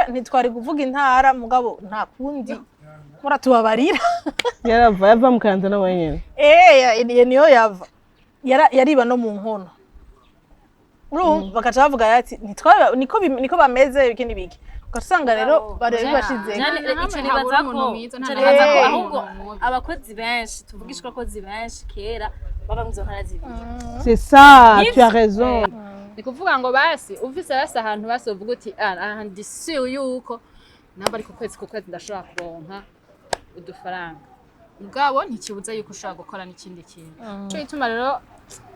Ntitwari kuvuga intara, mugabo nta kundi, muratubabarira. Yarava, yava mu Kayanza nawe nyene. Niyo yava. Yariba no mu nkono. Urumva bakaca bavuga ati niko niko bameze, ibiki n'ibiki, ugaca usanga rero bari bashize. Jane, Nta ico hamwe nibaza habura ko umuntu mwiza, nta ico na nibaza ko hamwe ahubwo habura umuntu mubi. Abakozi benshi, tuvugishwa abakozi benshi kera baba mu izo ntara zibiri. C'est ça, tu as raison. Ni kuvuga ngo basi ufise basi ahantu basi uvuga uti: "Ah, aha ndi sûr yuko namba ari ku kwezi, ku kwezi ndashobora kuronka udufaranga." Mugabo ntikibuza yuko ushobora gukora n'ikindi kintu. Ico gituma rero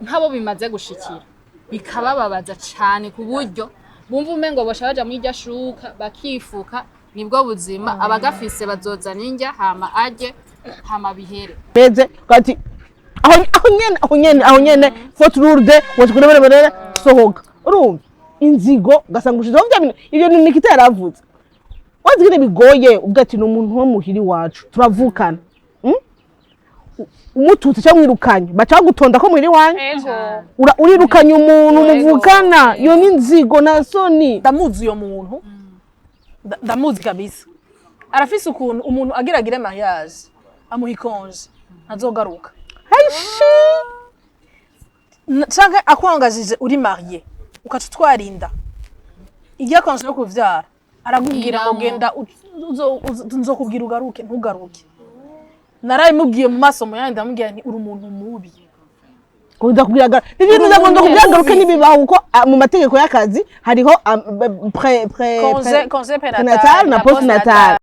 nk'abo bimaze gushikira bikabababaza cane, ku buryo bumva umengo bosha baja muri irya shuka bakifuka, nibwo buzima abagafise bazozana indya, hama arye, hama bihere. Meze ati aho aho nyene, aho nyene, aho nyene, faute lourde waje sohoka. Urumva inzigo, ugasanga ushizeho vya bintu. Ivyo bintu Nikita yaravuze, wazi ingene bigoye, ubwo ati ni umuntu wo muhira iwacu turavukana. Umututsi cyangwa mwirukanye, baca bagutonda ko muhira iwanyu. Urirukanye umuntu muvukana, iyo ni inzigo na soni. Ndamuzi uyo muntu. Ndamuzi kabisa. Arafise ukuntu umuntu agira agire mariage, amuha i congé, ntazogaruka. Aishi. Canke akwangajije uri marié, ukaca utwarinda irya congé yo kuvyara, arakubwira ngo Iramo. genda, nzokubwira ugaruke, ntugaruke. Narabimubwiye mu maso mu yandi, ndamubwira nti uri umuntu mubi. Kuza kubwira ibyo bintu ngo kubwira garuke ntibibaho, kuko mu mategeko y'akazi hariho pré pré Congé, congé prénatal prénatal na postnatal.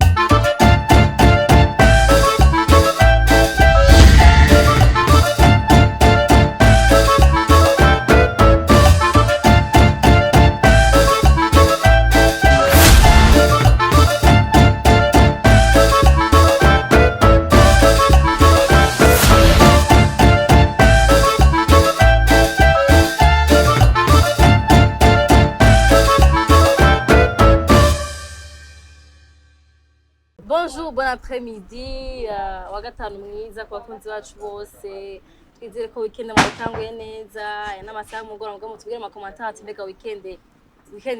Bonjour, bon après-midi, wa gatanu mwiza ku bakunzi bacu bose. Twizere ko weekend mwatanguye neza. Aya n'amasaha y'umugoroba, ngo mutubwire ama commentaires ati mbega weekend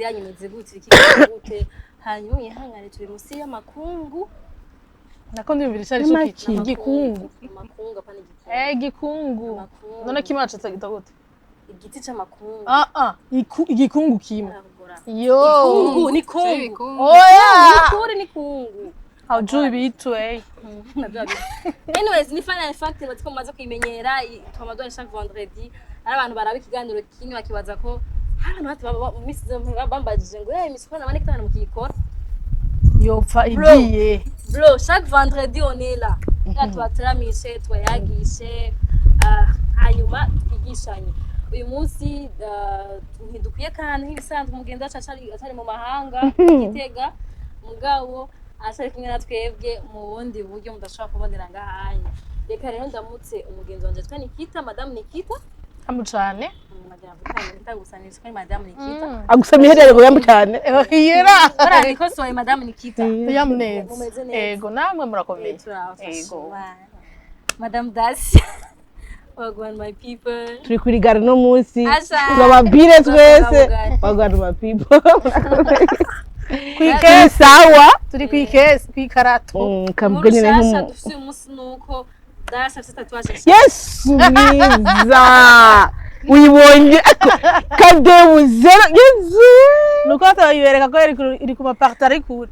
yanyu imeze gute, ikigenda gute? Hanyuma mwihangane, turi musi y'amakungu. Nako ndiyumvira icari co. Amaki. Igikungu. Amakungu, apana igikungu. Eh, igikungu. Amakungu. None kimwe acatse gita gute? Igiti c'amakungu. Ah ah, igikungu kimwe. Aragora. Yo. Kungu ni kungu. Ibikungu. Oya. Kuri ni kungu. Haujui bitu eh. Nabyo. Anyways, ni Fun and Fact, batiko mumaze kuyimenyera, twamadone chaque vendredi. Ari abantu baraba ikiganiro kimwe bakibaza ko hari abantu bati misi bambajije ngo eh misi kora nabane kitana mukiyikora. Yopfa Bro. igiye. Bro, chaque vendredi on est là. Kugira tubateramishe, tubayagishe, hanyuma twigishanye. Uyu munsi ntidukwiye kandi nk'ibisanzwe umugenzi wacu acari mu mahanga Gitega, mugabo acari kumwe na twebwe mu bundi buryo mudashobora kubonera ngahanya. Reka rero ndamutse umugenzi wanje twa Nikita, Madame Nikita. Hamu cane. Madame Nikita gusa, ni ni Madame Nikita. Agusama iherere ngo yambu cyane. Yera. Bara nikosoye, Madame Nikita. Yamuneza. Mumeze neza? Ego, namwe murakomeye. Turaho. Ego. Madame Dacia. Wagwan my people. Turi kuri gare no munsi. Asha. Turababwire twese. Turababwire. Wagwan my people. Kwikesi. Sawa. Turi kwikesi, kwikarato. Kavuga nyine Nshasha nk'umu dufise uyu munsi nuko Dacia afise tatouage nshasha. Yesu mwiza, uyibonye kadebu zero, Yesu. Nuko batayibereka ko iri ku maparti ari kure.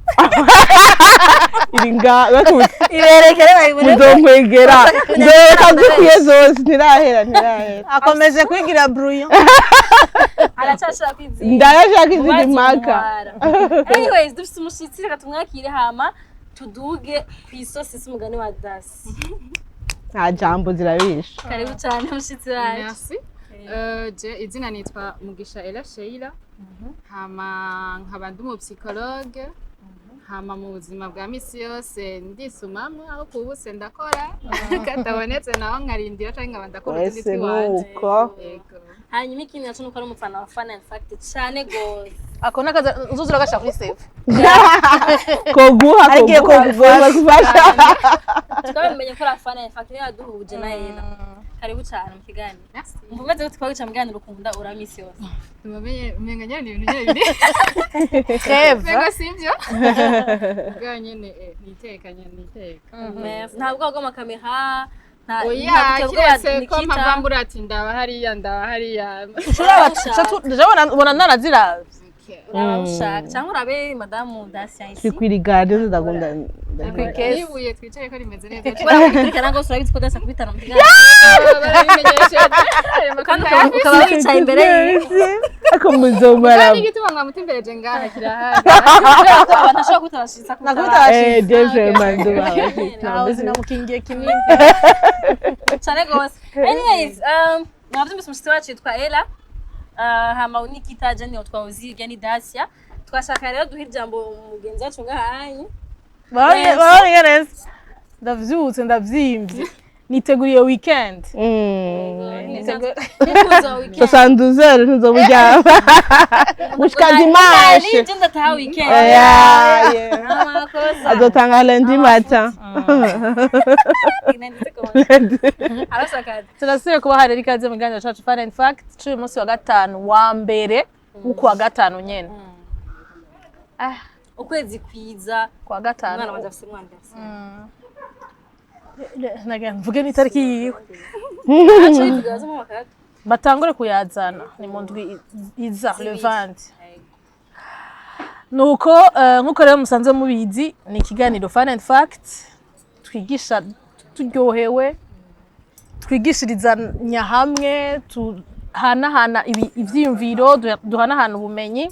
Iri nga bakubise. Iberekere bayibone. Muzonkwegera, nzoreka zikwiye zose, ntirahera, ntirahera. Akomeje kwigira brouillon. Aracashaka kwizihiza. Ndayashaka izindi mpaka. Anyways, dufise umushitsi, reka tumwakire hama tuduge kw'isosi s'umugani wa Dacia. Nta jambo, zirabisha. Karibu cyane mushitsi wacu. Merci. Je izina nitwa Mugisha Ella Sheila. Hama nkaba ndi umupsychologue. Hama mu buzima bwa misi yose ndisumamwe, aho kubuse ndakora, katabonetse naho nkarindira canke nkaba ndakora utundi Wese twiwanje. nuko. Yego. Hanyuma ikindi naco nuko ari umufana wa Fun and Fact cane gose. Ako nakaza uzuzura gashaka kuri save. Koguha. Agiye koguha kogufasha. Kogufasha. Twamenye ko ari Fun and Fact niyo yaduhuje na Ella. Karibu cyane mu kiganiro. Merci. Umva umeze gute kuba wicaye mu kiganiro ukunda ura misi yose? Tumamenye umenga nyene ni ibintu nyene biri. Trêve. Umenga sivyo? Ubwa nyene niteka nyene niteka. Merci. Nta bwoba bw'amakamera, nta Oya, nta bwoba kiretse ko Nikita. mpava mbura ati ndaba hariya, ndaba hariya. Ushobora ubona naraziravye. Okay. Uraba ushaka cyangwa urabe madamu Dacia ici. Twikwirigade ndakunda. Kwikesi. Nibuye twicaye ko rimeze neza. Kubera kubikurikirana rwose, urabizi ko Dacia kubitana mu kiganiro. Barabimenyesheje. Ayo makuru Kandi ukaba wicaye imbere yiwe. Ako muzomara. Kandi igituma mwamutembereje ngaha kirahari. Kubera ko abantu ashobora kutabashitsa. Nakubita abashitsi. Eh, je vraiment Aho sinamukingiye kinini. Cyane rwose. Anyways, mwavyumvise, umushyitsi wacu yitwa Ella. Hama Nikita Jenny twawuzi ni Dacia. Twashaka rero duha ijambo mugenzi wacu ngahanyu. Barabonye neza, ndavyutse ndavyimvye, niteguriye weekend. Umukunzi wa weekend. 72 heures ntuzoburyama gushika dimanche. Nje ndataha weekend. Yeah, yeah. Amakosa. Azotanga lundi matin. Arashaka. Turasubiye kubaha rero ikaze mu kiganiro cacu Fun and Fact c'uyu munsi wa gatanu wa mbere w'ukwa gatanu nyene. Ukwezi kwiza. Kwa gatanu. Umwana wanje afise umwana afise. Nagira mvuge n'itariki yiwe. Aco yivuga bazo mu makaka. Batangure kuyazana ni mu ndwi iza, le 20. Nuko nkuko rero musanze mubizi, ni ikiganiro Fun and Fact twigisha turyohewe, twigishirizanya hamwe, tuhanahana ivyiyumviro, duhanahana ubumenyi.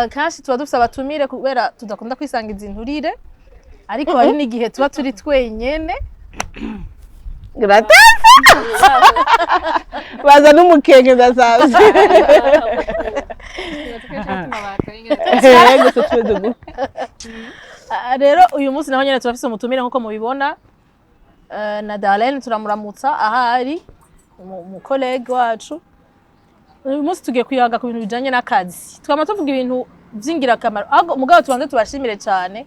Kenshi tuba dufise abatumire kubera tudakunda kwisangiza inturire, ariko hari n'igihe tuba turi twenyene. Gratasi baza n'umukenge ndasazi. Gusa tuweze gu Rero uyu munsi naho nyene turafise umutumire nkuko mubibona. Na Darlene turamuramutsa ahari, umu collègue wacu. Uyu munsi tugiye kuyaga ku bintu bijanye n'akazi. Twama tuvuga ibintu vy'ingirakamaro, ahubwo mugabo tubanze tubashimire cane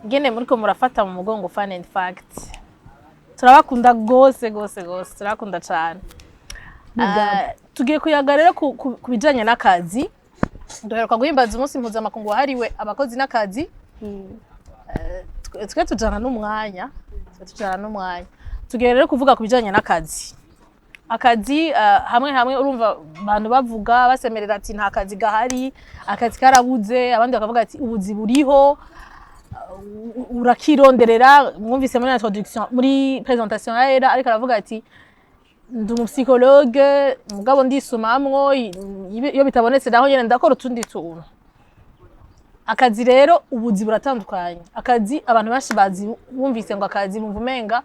ingene muriko murafata mu mugongo Fun and Fact. Turabakunda gose gose gose, turabakunda cane. Tugiye kuyaga rero ku bijanye n'akazi. Duheruka guhimbaza umunsi mpuzamakungu wahariwe abakozi n'akazi. Twe tujana n'umwanya, twe tujana n'umwanya. Tugiye rero kuvuga ku bijanye n'akazi. Akazi, hamwe hamwe urumva abantu bavuga basemerera ati nta kazi gahari, akazi karabuze, abandi bakavuga ati ubuzi buriho, urakironderera. Mwumvise muri introduction, muri présentation ya Era, ariko aravuga ati ndi umupsychologue mugabo ndisumamwo, iyo bitabonetse naho nyene ndakora utundi tuntu. Akazi rero, ubuzi buratandukanye. Akazi abantu benshi bazi, bumvise ngo akazi bumva umenga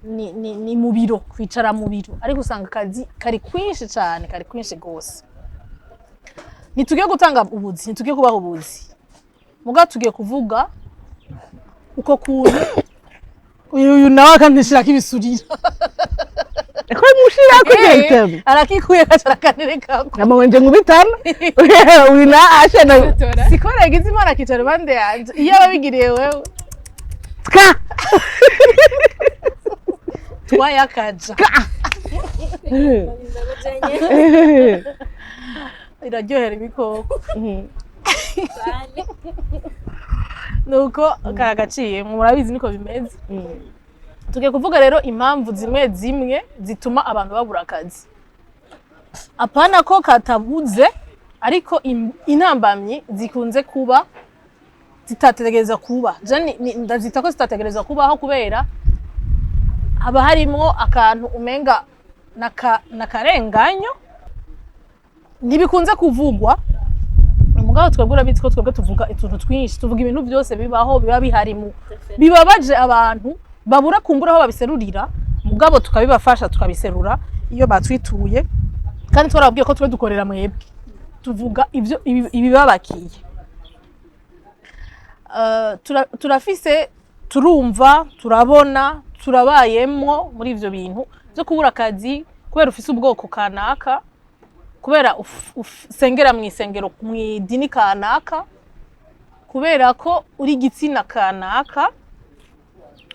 ni mu biro, kwicara mu biro, ariko usanga akazi kari kwinshi cane, kari kwinshi gose. Ntitugiye gutanga ubuzi, ntitugiye kubaha ubuzi, mugabo tugiye kuvuga uko kuntu uyu nawe akantishirako ibisurira. Ko mushirako directement. Arakikuye kaca arakanerekako. Nama wanje nkubitana uyu na ashana. Siko yagize Imana akicara iruhande yanje, iyo aba abigiriye wewe. Tka. Twayakaja iraryohera ibikoko. Nuko karagaciye, murabizi niko bimeze. Tugiye kuvuga rero impamvu zimwe zimwe zituma abantu babura akazi, apana ko katabuze, ariko intambamyi zikunze kuba zitategereza kuba. Je ndazita ko zitategereza kubaho kubera haba harimwo akantu umenga nakarenganyo. Ntibikunze kuvugwa, umugabo twebwe urabizi ko twebwe tuvuga utuntu twinshi, tuvuga ibintu byose bibaho, biba bihari mu bibabaje abantu babura kumbura aho babiserurira, mugabo tukabibafasha tukabiserura iyo batwituye. Kandi twarababwiye ko twe dukorera mwebwe, tuvuga ivyo ibibabakiye. Turafise, turumva, turabona, turabayemwo muri ivyo bintu byo kubura akazi kubera ufise ubwoko kanaka, kubera usengera mu isengero, mu idini kanaka, kubera ko uri igitsina kanaka,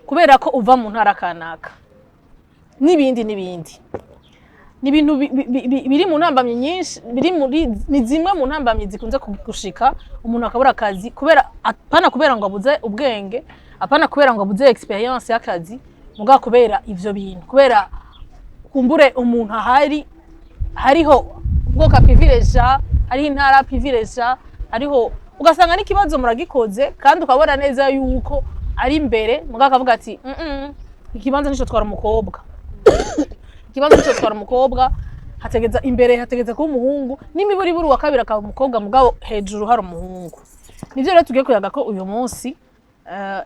kubera ko uva mu ntara kanaka. N'ibindi n'ibindi. Ni ibintu biri mu ntambamyi nyinshi, biri muri, ni zimwe mu ntambamyi zikunze gushika umuntu akabura akazi kubera, apana kubera ngo abuze ubwenge, apana kubera ngo abuze expérience y'akazi, mugabo kubera ivyo bintu, kubera kumbure umuntu ahari hariho ubwoko privilégié, hariho intara privilégiée, hariho ugasanga n'ikibazo muragikoze kandi ukabona neza yuko ari imbere, mugabo akavuga ati: Ikibanza nico twara umukobwa, ikibanza nico twara umukobwa, hategeza imbere hategeza kuba umuhungu, n'imiburiburi wa kabiri akaba umukobwa, mugabo hejuru hari umuhungu." Nivyo rero tugiye kuyaga ko uyu munsi.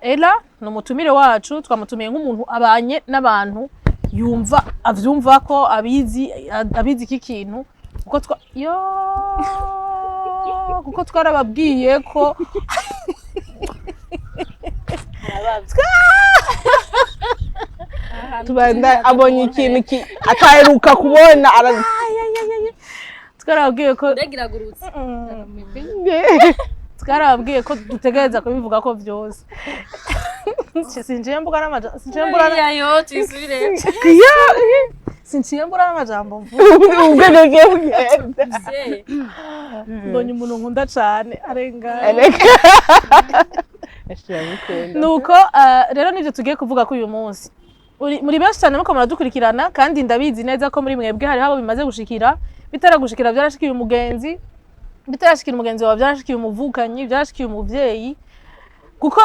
Ella ni umutumire wacu, twamutumiye nk'umuntu abanye n'abantu, yumva avyumva ko abizi, abizi iki kintu, kuko twa yo kuko twarababwiye ko Arababye. Tubanda abonye ikintu ataheruka kubona Twarababwiye ko Ndagiragurutse. Twarababwiye ko dutegereza kubivuga ko vyose sinjiye mbuga n'amajambo, sinjiye mbura Yayo tuyisubire. Sinciye mbura n'amajambo mvuga. Ubwenge bwiwe bugenda. Mbonye umuntu nkunda cane arengana. Reka. Ashira. Nuko rero nivyo tugiye kuvuga ko uyu munsi. Muri benshi cyane muko muradukurikirana, kandi ndabizi neza ko muri mwebwe hariho abo bimaze gushikira, bitaragushikira byarashikiye umugenzi, bitarashikira umugenzi wawe byarashikiye umuvukanyi, byarashikiye umuvyeyi, kuko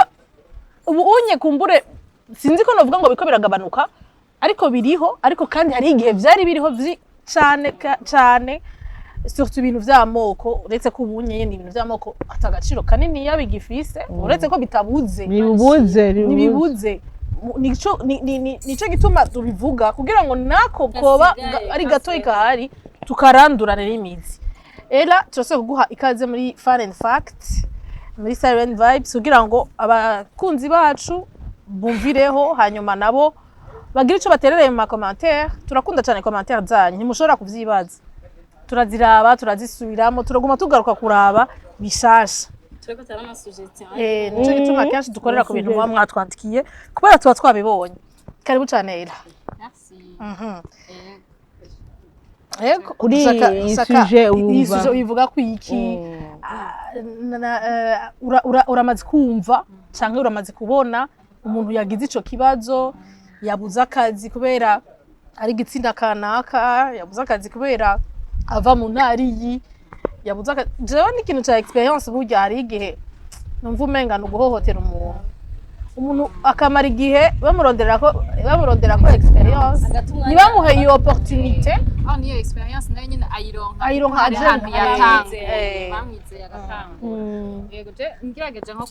ubu unye kumbure sinzi ko novuga ngo biko biragabanuka, ariko biriho. Ariko kandi hari igihe vyari biriho cane cane, surtout ibintu vy'amoko, uretse ko ubu nye ni ibintu vy'amoko atagaciro kanini bigifise, uretse ko bitabuze. Ntibibuze. Ntibibuze. Nico nico gituma tubivuga, kugira ngo nako koba Gasigaye, ari gatoyi gasigaye. Kahari tukarandurana n'imizi. Ella, turasaba kuguha ikaze muri Fun and Fact, muri Siren Vibes, kugira ngo abakunzi bacu bumvireho, hanyuma nabo bagire ico baterereye mu ma commentaire. Turakunda cyane commentaire zanyu, ntimushobora kuvyibaza, turaziraba, turazisubiramo, turaguma tugaruka kuraba bishasha. Turiko turabona ama suggestion. Nico gituma kenshi dukorera ku bintu muba mwatwandikiye, kubera tuba twabibonye. Karibu cyane, Ella. Merci. Yego. Kuri iyi sujet iyi wumva. Sujet uyivuga ku iki? Uramaze kumva canke uramaze kubona umuntu yagize ico kibazo, yabuze akazi kubera ari igitsina kanaka, yabuze akazi kubera ava mu ntara iyi, yabuze akazi? Jewe n'ikintu ca expérience, burya hari igihe numva umenga ni uguhohotera umuntu, umuntu akamara igihe bamurondera ko expérience, ntibamuhe iyo opportunité. Aho niyo expérience nayo nyine ayironka. Ayironka hari aje ahantu yatanze, bamwizeye agatanga. Yego, je ngerageje nko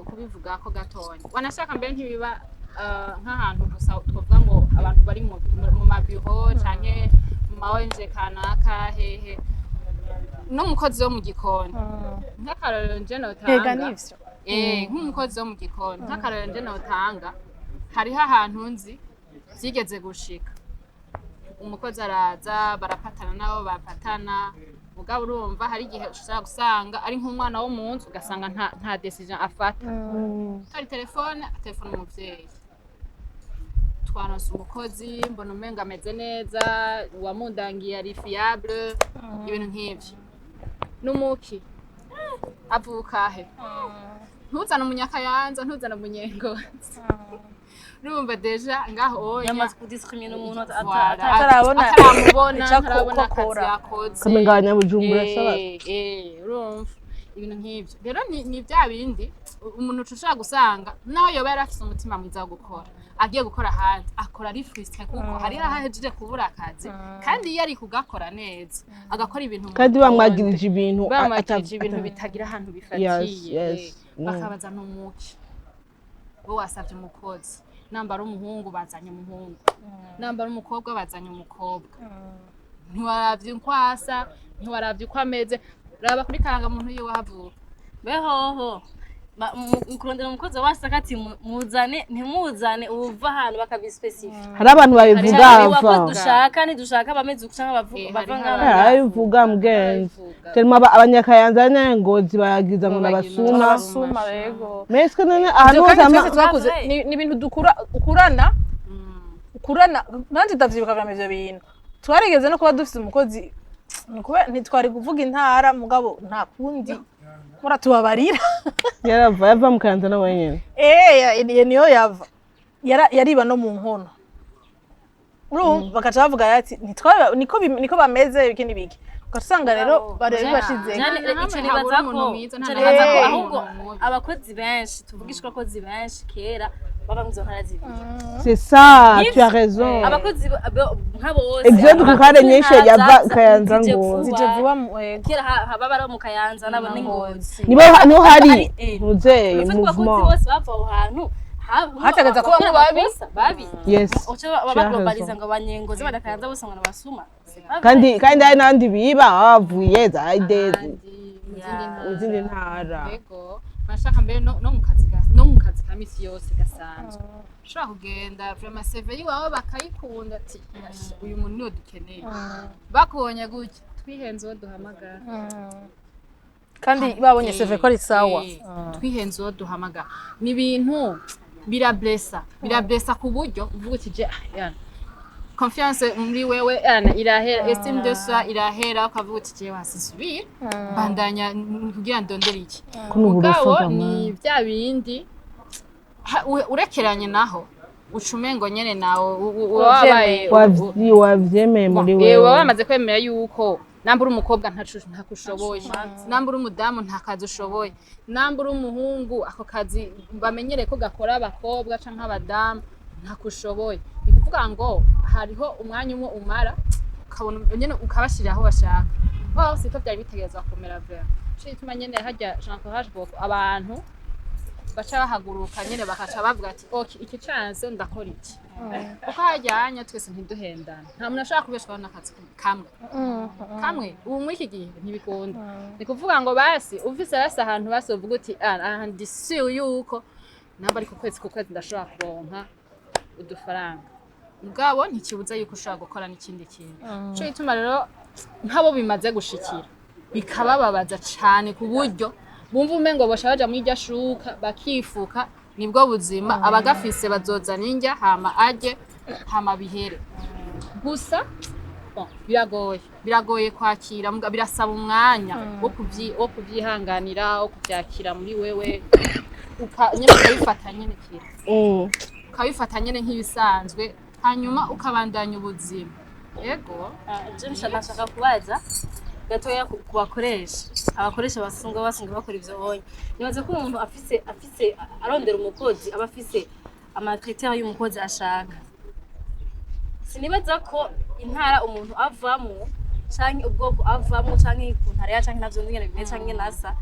kubivuga ko gatonya, wanashaka mbere ntibiba nk'ahantu gusa twovuga ngo abantu bari mu mabiro canke mu ma ONG kanaka hehe, n'umukozi wo mu gikoni nk'akarorero nje Ega notanga. Nivyo. Nk'umukozi wo mu gikoni nk'akarorero nje notanga, hariho ahantu nzi vyigeze gushika, umukozi araza barapatana nabo bapatana, mugabo urumva hari igihe ushobora gusanga ari nk'umwana wo mu nzu, ugasanga nta décision afata. Tori telefone, telefone umuvyeyi: "Twaronse umukozi, mbona umenga ameze neza, uwamundangiye ari fiable," ibintu nk'ivyo. N'umuki avuka he? Ntuzane umunyakayanza, ntuzane umunyengozi. Urumva déjà ngaho onya Yamaze kudiscriminer umuntu Voilà. Atarabona ataramubona, ico ntarabona ko akora. akazi yakoze. Kamenga abanyabujumbura saba. Urumva ibintu nk'ivyo rero ni bya bindi umuntu ushobora gusanga naho yoba yari afise umutima mwiza wo gukora, agiye gukora ahandi akora ari frustré, kuko hari aho ahejeje kubura akazi, kandi iyo ari kugakora neza, agakora ibintu mu Kandi rutonde. bamwagirije ibintu Bamwagirije ibintu bitagira ahantu bifatiye. Yes. Bakabaza n'umuki we wasavye umukozi, namba ari umuhungu bazanye umuhungu, namba ari umukobwa bazanye umukobwa, ntiwaravye uko asa, ntiwaravye uko ameze, raba kuri karangamuntu yiwe ahavuka. Behoho mu kurondera umukozi wasaka ati muzane, ntimuzane uva ahantu bakabispécifier. Hari abantu babivuga. Hari ava wakozi dushaka, ntidushaka bameze uku canke bavuga bava hariho ngaha. Hari ababivuga mugenzi. Babivuga. Tellement abanyakayanza n'Abanyengozi baragiza ngo n'abasuma. Abasuma, yego. Mbese none ahantu Ivyo hose kandi twese twakuze Vrai. ni ibintu dukura ukurana. Ukurana nanje ndavyibuka vyama ivyo bintu. Twarigeze no kuba dufise umukozi, ni ukubera ntitwari kuvuga intara, mugabo nta kundi, muratubabarira. Yarava, yava mu Kayanza nawe nyene. Niyo yava. Yariba no mu nkono. Urumva bakaca bavuga ati niko bameze, ibiki n'ibiki, ugaca usanga rero bari bashize. Jane, Nta ico hamwe nibaza habura ko umuntu mwiza, nta ico na nibaza ko hamwe ahubwo habura umuntu mubi. Abakozi benshi, tuvugishwa abakozi benshi kera baba mu izo ntara zibiri. C'est ça, Nivyo. tu as raison. Abakozi nka bose Exode rurale nyinshi intara yava Kayanza zije Ngozi. Zije vuba yego. Kera baba ari mu Kayanza n'abo n'Ingozi. Niho hari ntuzeye Uretse ko abakozi mouvement. bose bava aho hantu Hategeza kubamwo bakora babi. amakosa, babi. Yes. Uca Tu as baglobaliza raison. ngo abanyengozi badakayanza bose ngo nabasuma. Kandi kandi hari n'abandi biba bavuye za idezi Ahandi, mu zindi mu zindi ntara. Yego, bashaka mbere no mu kazi ka misi yose gasanzwe ushobora kugenda vraiment CV yiwawe bakayikunda, ati: "Asha, uyu muntu niwe dukeneye." Bakubonye gutya, twihenze uwo duhamagara. Kandi babonye CV ko ari sawa. Twihenze uwo duhamagara. Ni ibintu birablesa, birablesa ku buryo uvuga uti: "Je, ah, yana confiance muri wewe yana irahera, estime de soi irahera", ukavuga uti: "Je wasisubira bandanya kugira ndondere iki?" Ko ni uburoso Mugabo bwa ni bya bindi urekeranye naho uca umengo nyene nawe uba wabaye Wavyemeye muri baba wewe. bamaze kwemera yuko namba uri umukobwa ntako ushoboye, namba uri umudamu nta kazi ushoboye, namba uri umuhungu ako kazi bamenyereye ko gakora abakobwa canke abadamu ntako ushoboye. Ni kuvuga ngo hariho umwanya umwe umara ukabona nyene ukabashirira aho bashaka. Waho siko vyari bitegerezwa kumera vraiment. Nico gituma nyene harya j'encourage beaucoup abantu baca bahaguruka nyene bakaca bavuga ati: "Ok, iki canse ndakora iki", kuko hajyanya twese ntiduhendana. Nta muntu ashobora kubeshwaho n'akazi kamwe kamwe ubu muri iki gihe, ntibikunda. Ni kuvuga ngo basi ufise basi ahantu basi uvuga uti: "Ah, aha ndi sûr yuko namba ari ku kwezi ku kwezi ndashobora kuronka udufaranga", mugabo ntikibuza yuko ushobora gukora n'ikindi kintu. Nico gituma rero nk'abo bimaze gushikira bikabababaza cane ku buryo bumva umengo bosha baja muri irya shuka bakifuka, nibwo buzima abagafise bazozana indya hama arye hama bihere gusa. Bon, biragoye, biragoye kwakira, birasaba umwanya wo kuvyihanganira, wo kuvyakira muri wewe, nyene ukabifata nyene kira ukabifata nyene nk'ibisanzwe, hanyuma ukabandanya ubuzima. Ego. Je nashaka kubaza gatoya ku bakoresha, abakoresha basunga bakora ivyo bonye. Nibaza ko umuntu afise arondera umukozi aba afise ama critères y'umukozi ashaka. Sinibaza ko intara umuntu avamwo canke ubwoko avamwo canke ukuntu arera canke navyo nyene bimeze canke nasa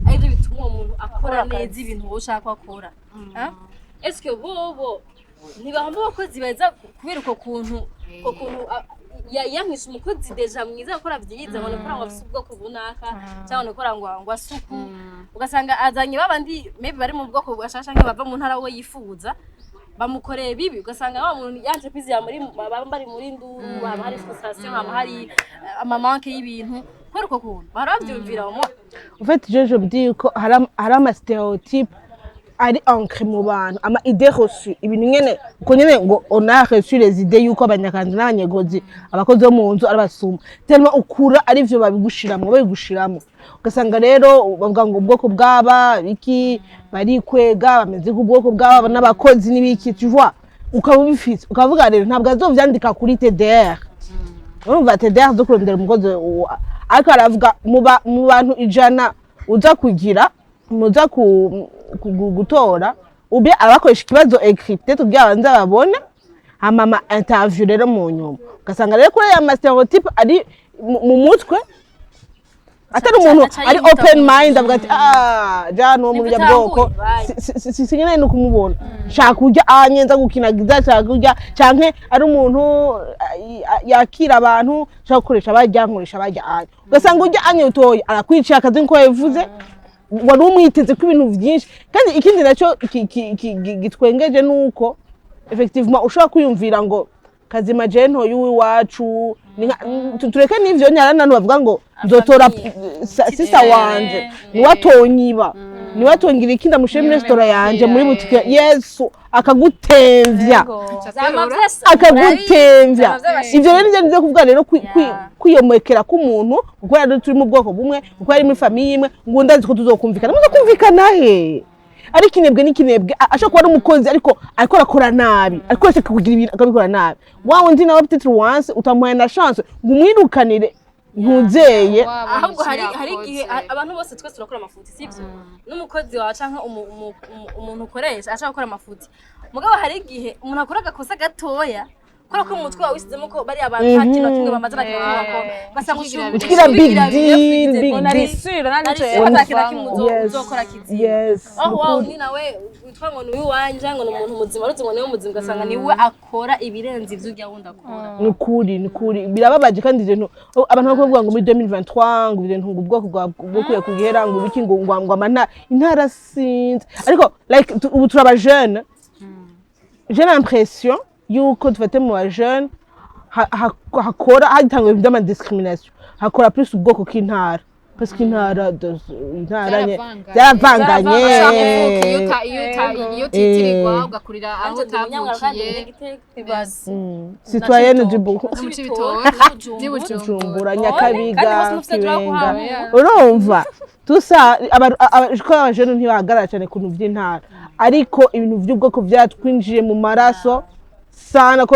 arivyo bituma uwo muntu akora Akora akazi. neza ibintu wowe ushaka ko akora. Ah? Eske bobo ntibahomba abakozi beza kubera uko kuntu yankisha umukozi déjà mwiza akora vyiza, ngo nikora ngo afise ubwoko bunaka cyangwa nikora ngo asuku, ugasanga azanye babandi maybe bari mu bwoko bwashasha canke bava mu ntara we yifuza, bamukoreye bibi, ugasanga wa muntu ya entreprise ya muri baba bari muri nduru, haba hari frustration, haba hari ama manque y'ibintu kubera uko kuntu bahora bavyumvira mu En fait, je me dis ko hari ama stéréotypes ari ancré mu bantu, ama idées reçues, ibintu nyene uko nyene ngo on a reçu les idées yuko Abanyakanzu n'Abanyegozi abakozi bo mu nzu ari abasuma, tellement ukura arivyo babigushiramwo, babigushiramo, ugasanga rero bavuga ngo ubwoko bw'aba biki barikwega, bameze nk'ubwoko bw'aba n'abakozi n'ibiki, tu vois, ukaba ubifise, ukavuga rero ntabwo azovyandika kuri TDR. Urumva TDR zo kurondera umukozi ariko aravuga mu bantu 100 uza kugira muza gutora ube abakoresha ikibazo écrit, peut-être kugira abanze babone, hama ama interview rero mu nyuma, ugasanga rero kuri aya ma stéréotypes ari mu mutwe, atari umuntu Aca ari yihuta open mind avuga ati: "Ah, jana uwo Nibwo muri bwoko utanguye, bye. Sinkeneye no kumubona, shaka kurya anyenza gukinagiza, shaka kurya canke ari umuntu yakira abantu, shaka gukoresha barya, nkoresha barya anye." Ugasanga urya anye utoye arakwiciye akazi nkuko yabivuze, wari umwiteze ko ibintu vyinshi. Kandi ikindi naco gitwengeje nuko effectivement ushobora kwiyumvira ngo kazima je ntoye uw'iwacu. Tureke n'ivyo nyara n'abantu bavuga ngo nzotora Famille. Sista wanje niwe atonyiba. Niwe atungira iki, ndamushyire muri resitora yanje, muri butike. Yesu, akagutemvya, akagutemvya. Ivyo rero nivyo nivyo kuvuga rero kwiyomekera k'umuntu, kuko rero turi mu bwoko bumwe, kuko ari muri famille imwe, ngo ndazi ko tuzokumvikana. Muze kumvikana he? Ari kinebwe n'ikinebwe, ashobora kuba ari umukozi, ariko ariko arakora nabi, ariko ashaka kugira ibintu akabikora nabi. Wa wundi nawe peut-être once utamuhaye na chance ngo umwirukanire, ntuzeye. Ahubwo hari igihe abantu bose, twese turakora amafuti, sibyo? N'umukozi wawe canke umuntu ukoresha ashaka gukora amafuti, mugabo hari igihe umuntu akora agakosa gatoya kubera ko mu mutwe wawe wisizemo ko bariya bantu nta kintu na kimwe bamaze, na kimwe bakora, ugasanga ukigira big deal, big Nari deal. sûre nanico. Ata kintu na kimwe uzokora kizima. Aho wawe ni nawe witwa ngo ni uwiwanje, ngo ni umuntu muzima, uruzi ngo niwe muzima, ugasanga niwe akora ibirenze ivyo urya wundi akora. Ni ukuri, ni ukuri, birababaje. Kandi ibintu abantu bari kuvuga ngo muri 2023 ngo ibintu ngo ubwoko bwa bukwiye kugera ngo ibiki, ngo amana intara, sinzi, ariko like ubu turaba jeune, j'ai l'impression yuko dufate mu ba jeune hakora hatangwa ibintu by'ama discrimination, hakora plus ubwoko k'intara, parce que intara intara Byaravanganye. byaravanganye. Ushaka kuvuka iyo utitirirwa, ugakurira aho Nanjye ndi umunyamwaro kandi utavukiye. umunyagitega. Citoyenne du Burundi. No mu Cibitoke n'i Bujumbura, Bujumbura. Nyakabiga, Kandi hose mufite droit Kibenga. kuhaba. Urumva tusa ko abajene ntibahagarara cyane ku bintu by'intara, ariko ibintu by'ubwoko byatwinjiye mu maraso sana ko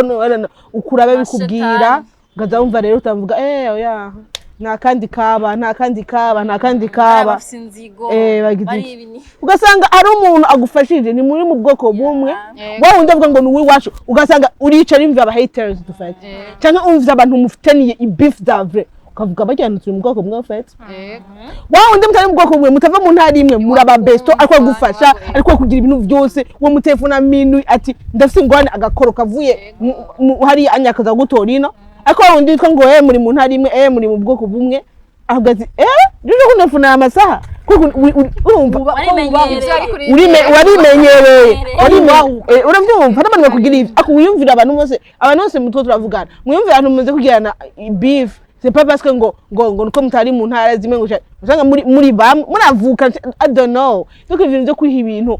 ukura babikubwira, ukaza wumva rero utavuga oya, nta kandi kaba, nta kandi kaba, nta kandi kaba. Bafise inzigo. Bagize bari iki? ibini. Ugasanga ari umuntu agufashije, ni muri mu bwoko bumwe, wowe wundi avuga ngo ni uw'iwacu, ugasanga uricara yumva aba haters dufate, cyangwa umva abantu mufitaniye i beef za vrai, ukavuga bajyana turi mu bwoko bumwe ufite. Wa wundi mutari mu bwoko bumwe, mutava mu ntara imwe, muraba besto, ariko agufasha, ariko kugira ibintu byose, uwo mutelefona minui ati ndafite ingorane, agakoroka avuye hariya anyakaza gutora ino. Ariko wa wundi witwa ngo muri mu ntara imwe, muri mu bwoko bumwe, avuga ati rero kunefuna aya masaha kuko urumva Warimenyereye. Ivyo ari kuri warimenyereye. Warimenyereye. Urabyumva, n'abantu bakugira ivyo, ariko wiyumvira abantu bose, abantu bose mutwe turavugana, mwiyumvira abantu mumaze kugirana beef, c'est pas parce que ngo nuko mutari mu ntara zimwe, ngo usanga muri bamwe muravuka. I don't know. Donc ibintu byo kwiha ibintu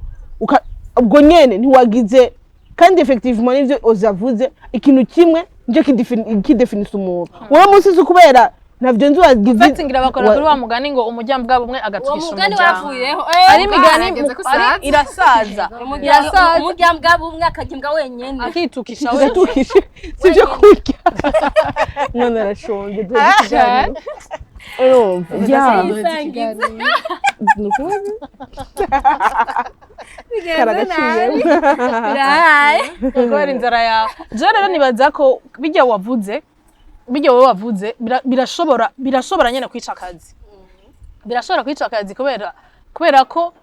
ubwo nyene ntiwagize. Kandi effectivement nivyo ozavuze, ikintu kimwe nicyo kidefinisa umuntu uwo munsi, si kubera ntavyo nzi wagize. Fati ngira bakora kuri wa mugani ngo umuryango bwabo umwe Uwo agatukisha mugani umuryango. waravuyeho. Ari imigani Harageze ko ari usaza. Irasaza, irasaza. Umuryango bumwe akarya imbwa wenyene. Akitukisha we. Gatukishe si ibyo kurya, mwana arashonje, dore ikiganiro urumva ya Yisangiza. Ni ukuri karagaciye. Birahaye. Kubera inzara yawe. Je rero nibaza ko bijya wavuze, bijya wowe wavuze, birashobora nyene kwica akazi, birashobora kwica akazi, kubera ko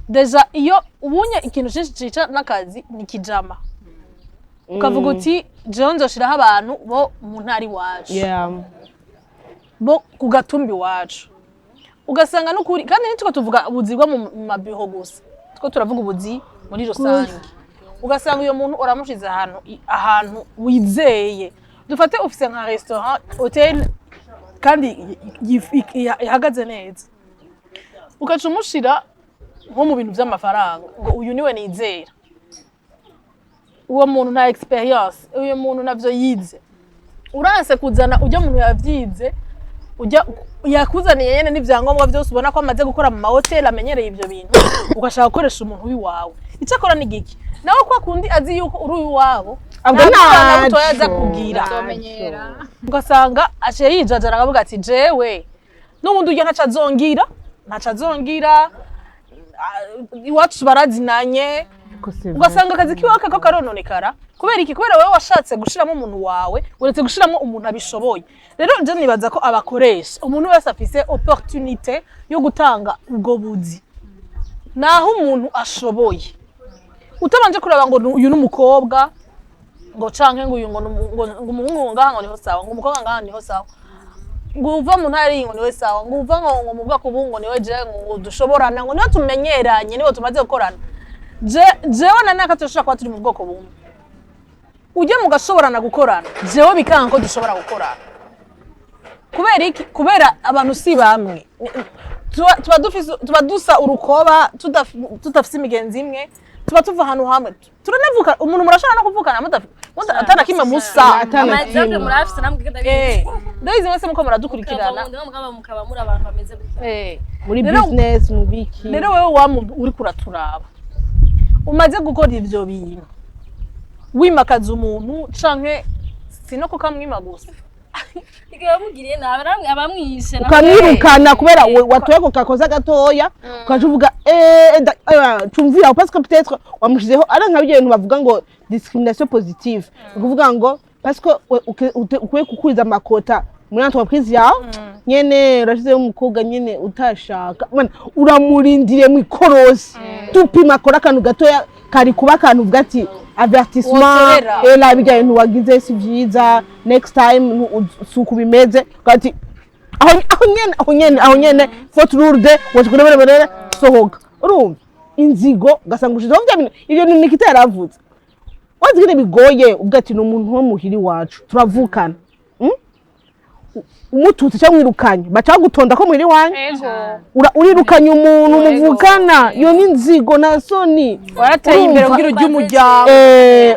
déjà iyo ubunye ikintu cinshi cica n'akazi ni kijama, ukavuga uti jewe nzoshiraho abantu bo mu ntara iwacu, bo ku gatumba iwacu, ugasanga n'ukuri. Kandi ntituko tuvuga ubuzi bwo mu mabiho gusa, two turavuga ubuzi muri rusange. Ugasanga uyo muntu uramushize ahantu wizeye, dufate ufise nka restaurant, hotel, kandi ihagaze neza, ugaca umushira nko mu bintu vy'amafaranga ngo uyu niwe nizera. Uwo muntu nta expérience, uyo muntu navyo yize. Uranse kuzana ujya muntu yavyize, ujya yakuzaniye nyene n'ivyangombwa vyose, ubona ko amaze gukora mu mahoteli, amenyereye ivyo bintu, ugashaka gukoresha umuntu w'iwawe. Icyo akora ni giki? Nawe kwa kundi azi yuko uri uwiwabo, Abwo nta mwana mutoya aza ntaco. kugira. Azomenyera. Ugasanga aciye yijajara, akavuga ati jewe n'ubundi urya ntaco azongira, ntaco azongira, iwacu barazinanye. Ko c'est vrai. Ugasanga akazi kiwawe kako karononekara. Kubera iki? Kubera wewe washatse gushiramo umuntu wawe, uretse gushiramo umuntu abishoboye. Rero nje nibaza ko abakoresha, umuntu wese afise opportunité yo gutanga ubwo buzi naho umuntu ashoboye, utabanje kuraba ngo uyu ni umukobwa, ngo canke ngo uyu ngo umuhungu ngaha ngo niho sawa, ngo umukobwa ngaha niho sawa, ngo uva mu ntara iyi ngo niwe sawa, ngo uva ngo mu bwoko ubu ngo niwe je ngo dushoborana, ngo niwe tumenyeranye, niwe tumaze gukorana. Jewe na naka turashobora kuba turi mu bwoko bumwe, ujye mugashoborana gukorana, jewe bikanga ko dushobora gukorana. Kubera iki? Kubera abantu si bamwe. Tuba dusa urukoba, tudafise imigenzi imwe, tuba tuva ahantu hamwe, turanavuka. Umuntu murashobora no kuvukana atana kimwe musa. Atana Ama exemple kimwe. Murafise namwe ndabizi. Ndabizi mwese muko muradukurikirana. Mukava mukaba muri abantu bameze gutya. Muri business, mu biki. Rero wewe wa muntu uri kuraturaba, umaze gukora ivyo bintu, wimakaza umuntu canke sino kukamwima gusa. Igihe bamugiriye nabi namwe abamwishe. Ukamwirukana kubera watoye ako kakoza gatoya, ukaja uvuga tumvira, parce que peut-être wamushizeho ari nka bijya bintu bavuga ngo discrimination positive. Ni ukuvuga ngo parce que ukwiye gukuriza ama quotas muri entreprise yawe nyene, urashizeho umukobwa nyene utashaka. Bana, uramurindiriye mu ikorosi tupima, akora akantu gatoya kari kuba akantu uvuga ati avertissement. Wotorera. Ela bijya bintu wagize si vyiza, next time si uku bimeze. Ukavuga ati aho nyene, aho nyene, aho nyene, faute lourde, waje sohoka. Urumva inzigo, ugasanga ushizeho vya bintu. Ivyo bintu Nikita yaravuze, wazi ingene bigoye. Uvuga ati ni umuntu wo muhira iwacu, turavukana. Umututsi cyangwa mwirukanye, baca bagutonda ko muhira iwanyu. Urirukanye umuntu muvukana, iyo ni inzigo na soni. Warateye imbere Urumva? kugira ujye umuryango.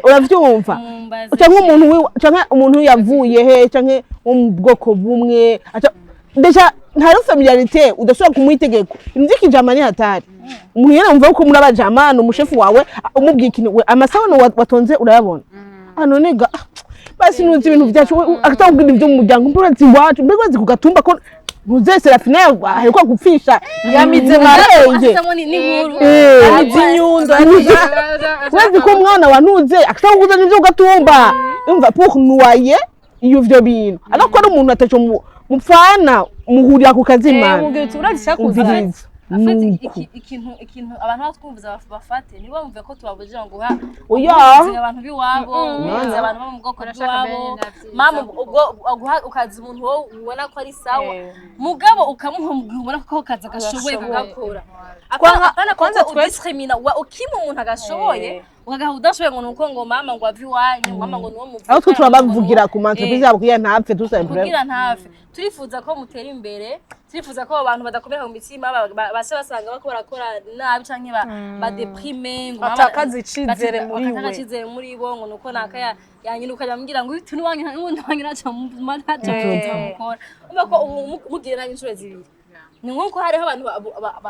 Uravyumva? Mumbaze. Canke umuntu canke umuntu yavuye he, canke wo mu bwoko bumwe, déjà ntari familiarité, udashobora kumuha itegeko. Ibintu vy'ikijama ni hatari. Umuntu nyene wumva ko muri abajamana, umushefu wawe umubwiye ikintu, we amasabune watonze urayabona hano nega. Basi nuzi ibintu vyacu, akatakubwira ibyo mu muryango, mbura urazi iwacu, mbega urazi ku gatumba ko ntuze Serafina aheruka gupfisha Yamize. Marenge. Asamo ni n'inkuru. Yamize inyundo. Urazi ko umwana wa ntuze akatakuguza n'ivyo gatumba. Umva, pour noyer iyo ivyo bintu, ariko ari umuntu ataco mupfana, muhurira ku kazi imana. Mubwira uti urazi icyakuzanye. Umviriza. Afite Nuko ikintu abantu batwumviza bafate, ntibumve ko tubabujije ngo uha Oya. uzi abantu b'iwabo, uzi abantu bo mu bwoko Urashaka bw'iwabo. bene navyiza. Mama, ubwo guha ukaza umuntu wowe ubona ko ari sawa, mugabo ukamuha mu gihe ubona ko ako kazi agashoboye kugakora. Apana Kwanza kuko udiscrimina ukima umuntu agashoboye, ukagaha udashoboye ngo nuko ngo mama ngo ave iwanyu, mama ngo nuwo muvukana, Aho twe ngo nuwo- turabavugira ku ma entreprise yabo kugira ntapfe tout simplement. Kugira ntafe. Turifuza ko mutera imbere, turifuza ko abantu badakomera mu mitima, baca basanga bako barakora nabi canke badeprime ngo Batakaza icizere muri batakaza we. icizere muri bo, ngo nuko naka yanyina ukajya ambwira ngo uyu niwanyu n'uwundi wanyu ntacyo ntacyo mukora. Urumva ko ubu mugira nabi inshuro zibiri, ni nk'uko hariho abantu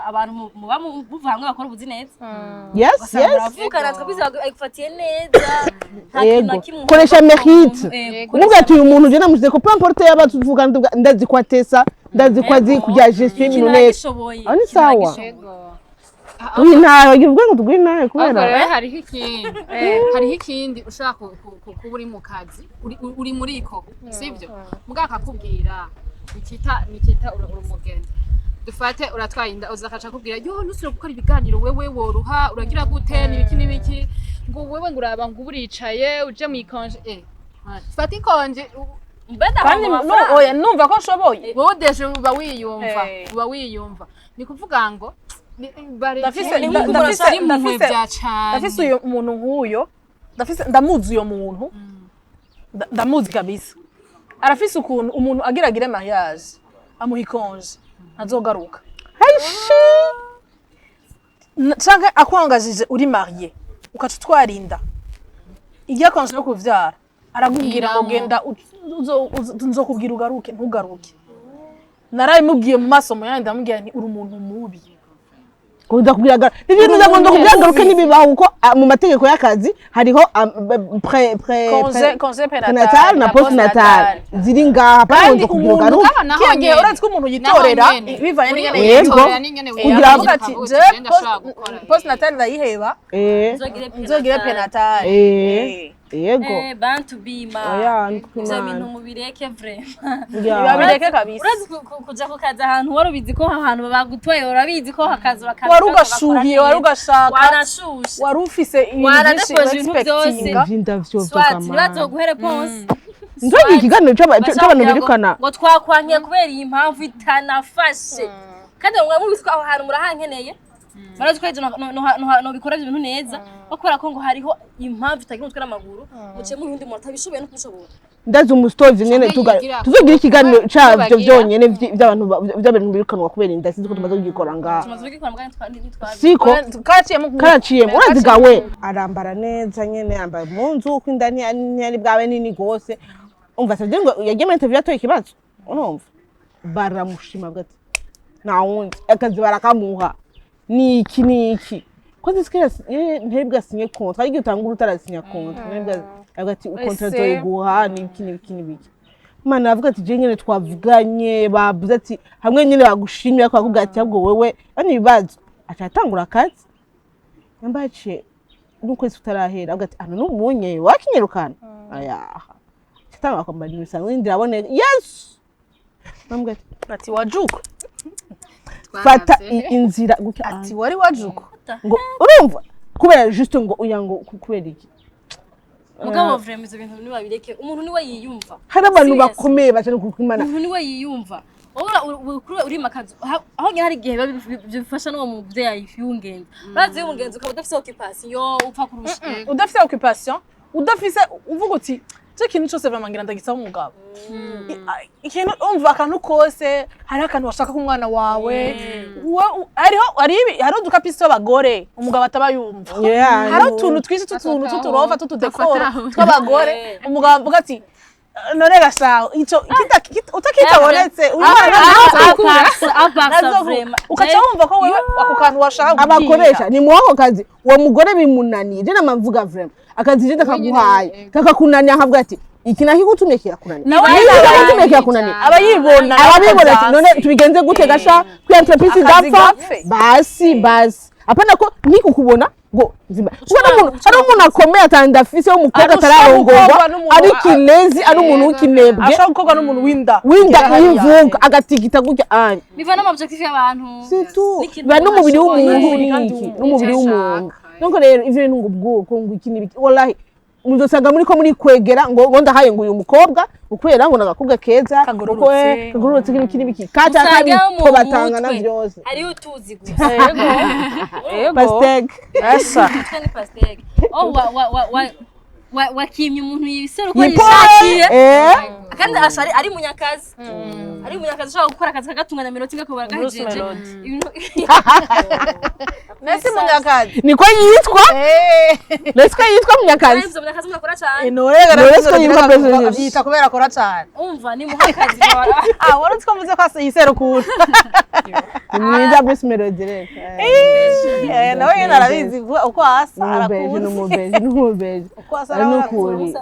abantu muba muva hamwe bakora ubuzi neza. Ugasanga muravukana, twabizi agufatiye neza, nta kintu na Yego. kimwe. Koresha mérite. Koresha. Umubwira ati uyu muntu je namushize ko peu importe yaba tuvugana, ndazi ko atesa, ndazi ko azi kugira gestion Ikintu y'ibintu neza. aragishoboye. Aho ni Ikintu sawa. aragishoboye. Tuguhe intahe, uvuge ngo tuguhe intahe Ariko kubera rero hariho ikindi ushobora kuba uri mu kazi, uri muri ko sibyo, mugabo akakubwira nikita nikita uri umugeni, dufate uratwaye inda, uza akaca akubwira yo ntusubire gukora ibiganiro, wewe woruha, uragira gute, n'ibiki n'ibiki, ngo wewe ngo uraba ngo uba uricaye uje mu i congé, fata i congé. Mbe Kandi ndahabwa no amafaranga. oya, numva ko nshoboye. Wowe déjà uba wiyumva. Uba wiyumva, ni kuvuga ngo bareke. Impuhwe bya cane. Ndafise uyu muntu nk'uyo, ndafise, ndamuzi uyo muntu. Ndamuzi kabisa. Arafise ukuntu umuntu agira agire mariage amuha i congé, ntazogaruka. Aishi. Canke akwangajije uri marié, ukaca utwara inda, irya congé yo kuvyara arakubwira ngo Iramo. genda, nzokubwira ugaruke, ntugaruke. Narabimubwiye mu maso mu yandi, ndamubwira nti uri umuntu mubi. Kuza kugira ibintu bya ngo kugira garuke ntibibaho, kuko mu mategeko y'akazi hariho pré pré Congé, congé prénatal na postnatal ziri ngaha Kandi kandi kugira umuntu garuke. Mugabo naho kiya gihe nyene. uretse ko umuntu yitorera Naho nyene. bivanye n'ingene Yego. Yitorera n'ingene Aravuga ati ukavuga uti, je "Je ndashobora gukora." postnatal ndayiheba, Nzogire nzogire prénatal. Yego. Bantu bima. Oya. Ivyo bintu mubireke vraiment. Babireke kabisa. Urazi kuja ku kazi ahantu wari ubizi ko aho hantu bagutoye, urabizi ko hakazi bakaza. Wari ugashuhiye, wari ugashaka, Warashushe. wari ufise ibintu byinshi Waradepoje ibintu byose. expectinga. Vyinda vyo. Swat ntibazoguhe réponse. Nzogira ikiganiro c'abantu Bashaka birukana. ngo twakwankiye kubera iyi mpamvu itanafashe, kandi mwe mubizi ko aho hantu murahankeneye. Barazi ko ejo nobikora ibyo bintu neza, ko kubera ko ngo hariho impamvu itagira umutwe n'amaguru, muciye mu wundi muntu atabishoboye no kubishobora. Ndazi umusitozi nyene. Canke yigira tuzogira ikiganiro ko cavyo bagira. Vyonyene vy'abantu vy'abantu birukanwa kubera inda. Sinzi ko tumaze kugikora ngaha. Tumaze kugikora mbwa ntitwabi. Siko. Karaciyemo. Karaciyemo. Urazi gawe arambara neza nyene, yambaye mu nzu uko inda ntiyari bwabe nini gose. Umva, savye ngo yagiye muri interview atoye ikibazo, urumva baramushima, avuga ati nta wundi, akazi barakamuha. Niki niki ko nzi ntari bwasinye contrat, ariko utangura utarasinya contrat, ntari bwa avuga ati contrat zoyiguha niki niki nibiki. Mana, avuga ati je nyene twavuganye, bavuze ati hamwe nyene bagushimira ko bakubwira ati ahubwo wewe bano ibibazo, aca atangura akazi. Yambaye aciye n'ukwezi kutarahera, avuga ati ano n'umunye wakinyirukana ayaha, aca atangura kwambara ibintu bisanzwe, ndirabone Yesu, bamubwira ati Ati wajuko. Fata inzira gutya. Ati wari wajuko. Ngo urumva kubera juste ngo uya ngo kubera iki? Mugabo vraiment ivyo bintu nibabireke, umuntu niwe yiyumva. Hari abantu Serious. bakomeye baca no kukwimana. Umuntu niwe yiyumva. Wowe urimakaza aho nyine hari igihe biba bifasha n'uwo muvyeyi y'ungenzi. Urazi y'umugenzi ukaba udafise occupation yo upfa kurusha. Udafise occupation, udafise, uvuga uti cyo kintu cyose vraiment ngira ndagisaba umugabo. Ikintu umva akantu kose, hariho akantu washaka ku mwana wawe. Hariho hariho udukapisi tw'abagore umugabo ataba yumva. Hariho utuntu twinshi tw'utuntu tw'uturofa tw'utudekoro Afataho. tw'abagore umugabo avuga ati none gashaho ico utakitabonetse uyu mwana Apasa nazo vraiment. ukaca wumva ko wewe ako kantu washaka kubwira. Abakoresha ni mwako kazi, uwo mugore bimunaniye, je namvuga vraiment akazi je ndakaguhaye kakakunaniye, akavuga ati iki nakigutumye kirakunaniye. Nawe Iki aba nakigutumye kirakunaniye. Aba yibona. Ababibona ati none tubigenze gute gasha kuri entreprise Akazi idapfa? gapfe. Basi basi, apana ko nikukubona ngo nzima kuko n'umuntu, hari umuntu akomeye atanda afise w'umukobwa Arusha atararongorwa gukorwa n'umuntu ari kilezi, ari umuntu w'ikinebwe. Ashobora gukorwa n'umuntu w'inda. W'inda. Kugera hariya. Y'imvuka agatigita gutya anya. Biva n'ama objectif y'abantu. C'est tout. N'ikintu Biba n'umubiri ashoboye. w'umuntu N'umubiri kandi n'iki w'umuntu. n'umubiri Icyo w'umuntu. ashaka. Donc rero ivyo bintu ngo ubwoko ngo iki n'ibiki, wallahi muzosanga muri ko muri kwegera ngo ndahaye ngo uyu mukobwa ukwera ngo nagakobwa keza. Kagororotse. Uko, kagororotse, iki n'ibiki kaca Usanga mu kabito batangana mutwe vyose. Hariho utuzi gusa. Yego. Yego. Pastèque. Asa. Umutwe ni pastèque. Oh, wa wa wa wa wakimye umuntu yibisera uko Yipoye. yishakiye. Kandi asha ari munyakazi, ari munyakazi ushobora gukora akazi kagatunganya melody ngakobara Bruce gahejeje. Melody. Ibintu Nasi munyakazi. Niko yitwa. Niko yitwa munyakazi. Ivyo munyakazi murakora cane. Nore. Nore siko yitwa President. Yita kubera akora cane. Umva, ni muhakazi bara. Ah, wari uzi ko mvuze ko yisera ukuntu. Ni mwiza Bruce Melody reka. Nawe nyene arabizi uko asa. N'umubeje. Arakuzi. N'umubeje, n'umubeje. Uko asa. Ari Arakuzi. n'ukuri.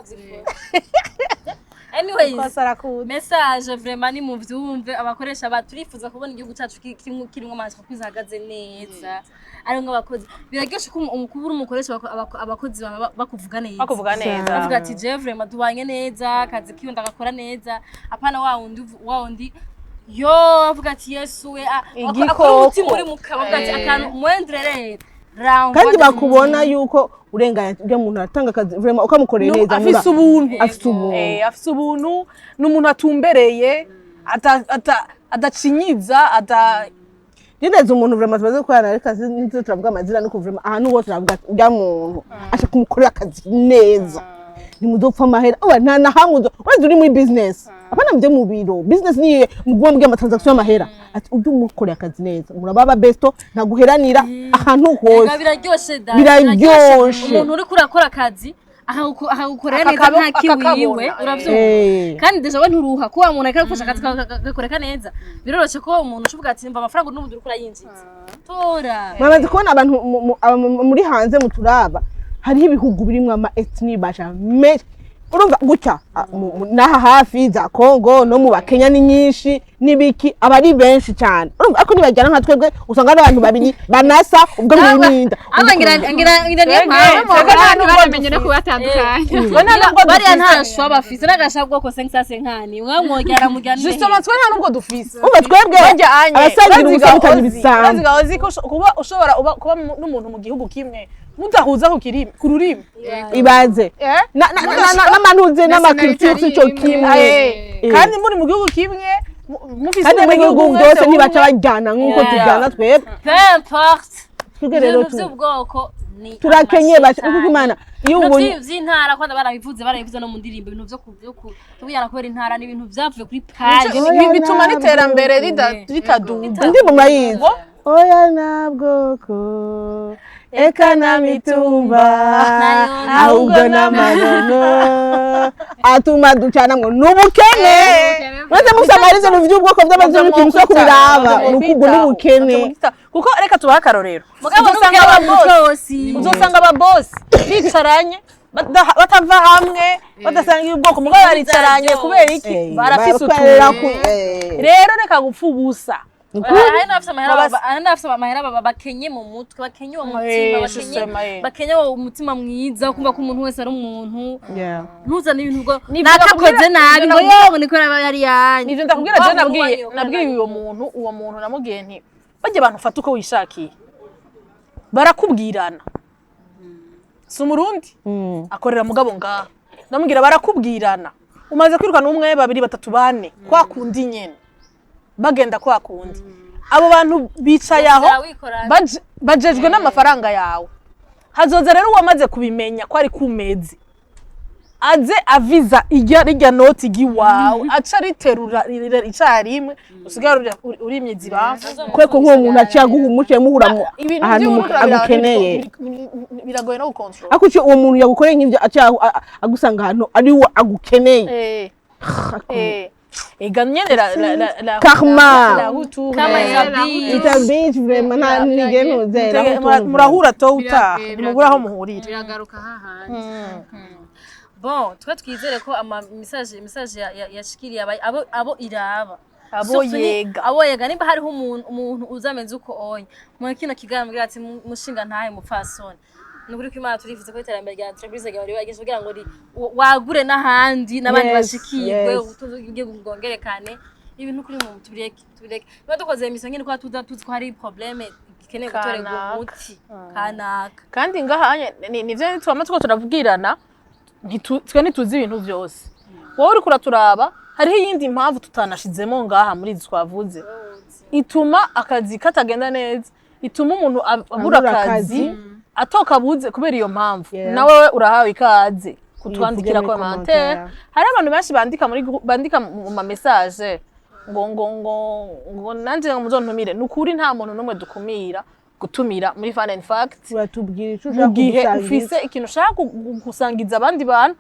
Anyways, Uko asa arakuzi. message vraiment ni muvyumve, abakoresha ba turifuza kubona igihugu cyacu kirimwo ama entreprise ahagaze neza, arimwo abakozi. Biraryoshe ko kuba uri umukoresha abakozi bawe bakuvuga neza. Bakuvuga neza. Bavuga ati je vraiment tubanye neza, akazi kiwe ndagakora neza, apana wa wundi wa wundi yo avuga ati Yesu we Igikoko. akora umutima uri mu kanwa, avuga ati akantu mwendrere Kandi bakubona yuko urenganya ujya muntu aratanga akazi vraiment ukamukorera neza. Afise ubuntu. Afise ubuntu. Afise ubuntu, ni umuntu atumbereye, adacinyiza ata. Neza umuntu vraiment tumaze gukorana, ariko nzi turavuga amazina nuko vraiment ahantu hose turavuga ati ujya muntu ashaka kumukorera akazi neza, ntimuzopfa amahera oya, nta na hamwe uretse uri muri business, apana muje mu biro. Business ni muguba mbwiye ama transaction y'amahera, ati ujye umukorera akazi neza murababa besto, ntaguheranira ahantu hose. Ega biraryoshe da. Biraryoshe. Umuntu uriko urakora akazi akagukorera neza nta kiwiwe. Akakabona. Uravyumva? Kandi déjà we nturuha kuba umuntu ariko aragufasha akazi gakoreka neza. Biroroshe ko umuntu ushoboka ati mva amafaranga n'ubundi uriko urayinjiza tora. Muramaze kubona abantu muri hanze muturaba, hariho ibihugu birimwo ama ethnie basha menshi, urumva gutya n'aha hafi za Congo no mu Bakenya ni nyinshi n'ibiki, aba ari benshi cyane, urumva, ariko ntibajyana nka twebwe, usanga ari abantu babiri banasa ubwo mu minda. Aba ngira niyo mpamvu. Twebwe nta nubwo Baramenye no kubatandukanya. Twe nta nubwo Bariya dufise. nta shwa bafise n'agasha bwoko 550 mwamwogera mujyana. Justement, twe nta nubwo dufise. Umva, twebwe Barya anye abasangira ubusa bitanye ibisambo. Uraziga ozi ko kuba ushobora kuba n'umuntu mu gihugu kimwe mudahuza ku kirimi, ku rurimi. Ibaze n'amanuze n'amaculture sico kimwe. Kandi muri mu gihugu kimwe mufise Kandi mu ubwenegihugu bihugu mwese byose ntibaca bumwe. bajyana nk'uko Yeah. tujyana twebwe. Peu importe. Twebwe rero Ibintu vy'ubwoko ni turakenye amashitani. Kuko Imana iyo Ibintu ubonye vy'intara kwanza barabivuze no mu ndirimbo, ibintu vyo kubiyana kubera intara ni ibintu vyavuye kuri page. Oya, Bituma ntabwo. n'iterambere ritaduga. Indirimbo murayizi, oya, nta bwoko eka na mitumba, ahubwo n'amagono atuma ducanamwo n'ubukene. Mwese musamarize ibintu by'ubwoko by'abazungu, ikintu cyo kubiraba ni ukubwo n'ubukene. Kuko reka tubahe akarorero. Mugabo Uzosanga n'ubukene ababosi, bwose. uzosanga ababosi bicaranye, batava hamwe, badasanga ubwoko, mugabo baricaranye. Kubera iki? Barafise Barakorera utuntu. Rero reka gupfa ubusa. Hari n'abafise amahera hari n'abafise amahera bakenye mu mutwe, bakenye uwo mutima, bakenye justement, eh. bakenye uwo mutima mwiza wo kumva ko umuntu wese ari umuntu. Ntuzane ibintu ubwo Nivyo nakakoze nakubwira- nabi ngo yewe niko yaba yari yanyu. Nivyo ndakubwira je. Wa muntu Nabwiye wanyu, nabwiye uwo muntu namubwiye nti bajya abantu ufata uko wishakiye, barakubwirana. Si umurundi akorera mugabo ngaha, ndamubwira barakubwirana, umaze kwirukana umwe, babiri, batatu, bane, kwa kundi nyene bagenda kwa kundi. Abo bantu bicaye aho Wikorana. bajejwe n'amafaranga yawe. Hazoza rero uwamaze kubimenya ko ari ku mezi, aze aviza irya rirya noti iwawe, aca riterura icarimwe, usigare urimye ibamfu. Kubera ko nk'uwo muntu aciye aguha umuce muhura Ibintu ahantu by'ubu agukeneye. Biragoye no gukontorora. Ariko icyo uwo muntu yagukoreye nk'ibyo aciye agusanga ahantu ari we agukeneye. Ega nyene la la la la Karma. la hutu. Karma is a bitch. It's a bitch vraiment, nta nigeze Murahura to utaha, ntimubura aho muhurira. Biragaruka hahandi. Bon, twe twizere ko ama message yashikiriye abo iraba. Abo Surtout yega. Abo yega. Nimba hariho umuntu uzameze uko onye muri kino kiganiro ati mushinga ntahe mupfasoni, ni ukuri ko Imana turifuza ko iterambere rya entreprise ryawe riba kugira ngo wagure n'ahandi n'abandi bashikirwe, ubutunzi bw'igihugu bwongerekane. Ibintu kuri mu tubireke, tubireke. Niba dukoze émission nyine, kuba tuza tuzi ko hari problème ikeneye gutorerwa Kanaka. umuti kanaka. Kandi ngaha nivyo twama turiko turavugirana, twe ntituzi ibintu vyose. Wowe uriko uraturaba, hariho iyindi mpamvu tutanashizemo ngaha muri izi twavuze ituma akazi katagenda neza, ituma umuntu abura abura akazi, akazi. Atokabuze kubera iyo mpamvu. Nawe urahawe ikaze kutwandikira Ubivuge muri commentaire. commentaire. Hari abantu benshi bandika muri bandika mu ma message ngo nanje ngo muzontumire. Ni ukuri nta muntu n'umwe dukumira gutumira muri Fun and Fact. Uratubwira ico Mu ushaka gihe kudusangiza. ufise ikintu ushaka gusangiza abandi bantu,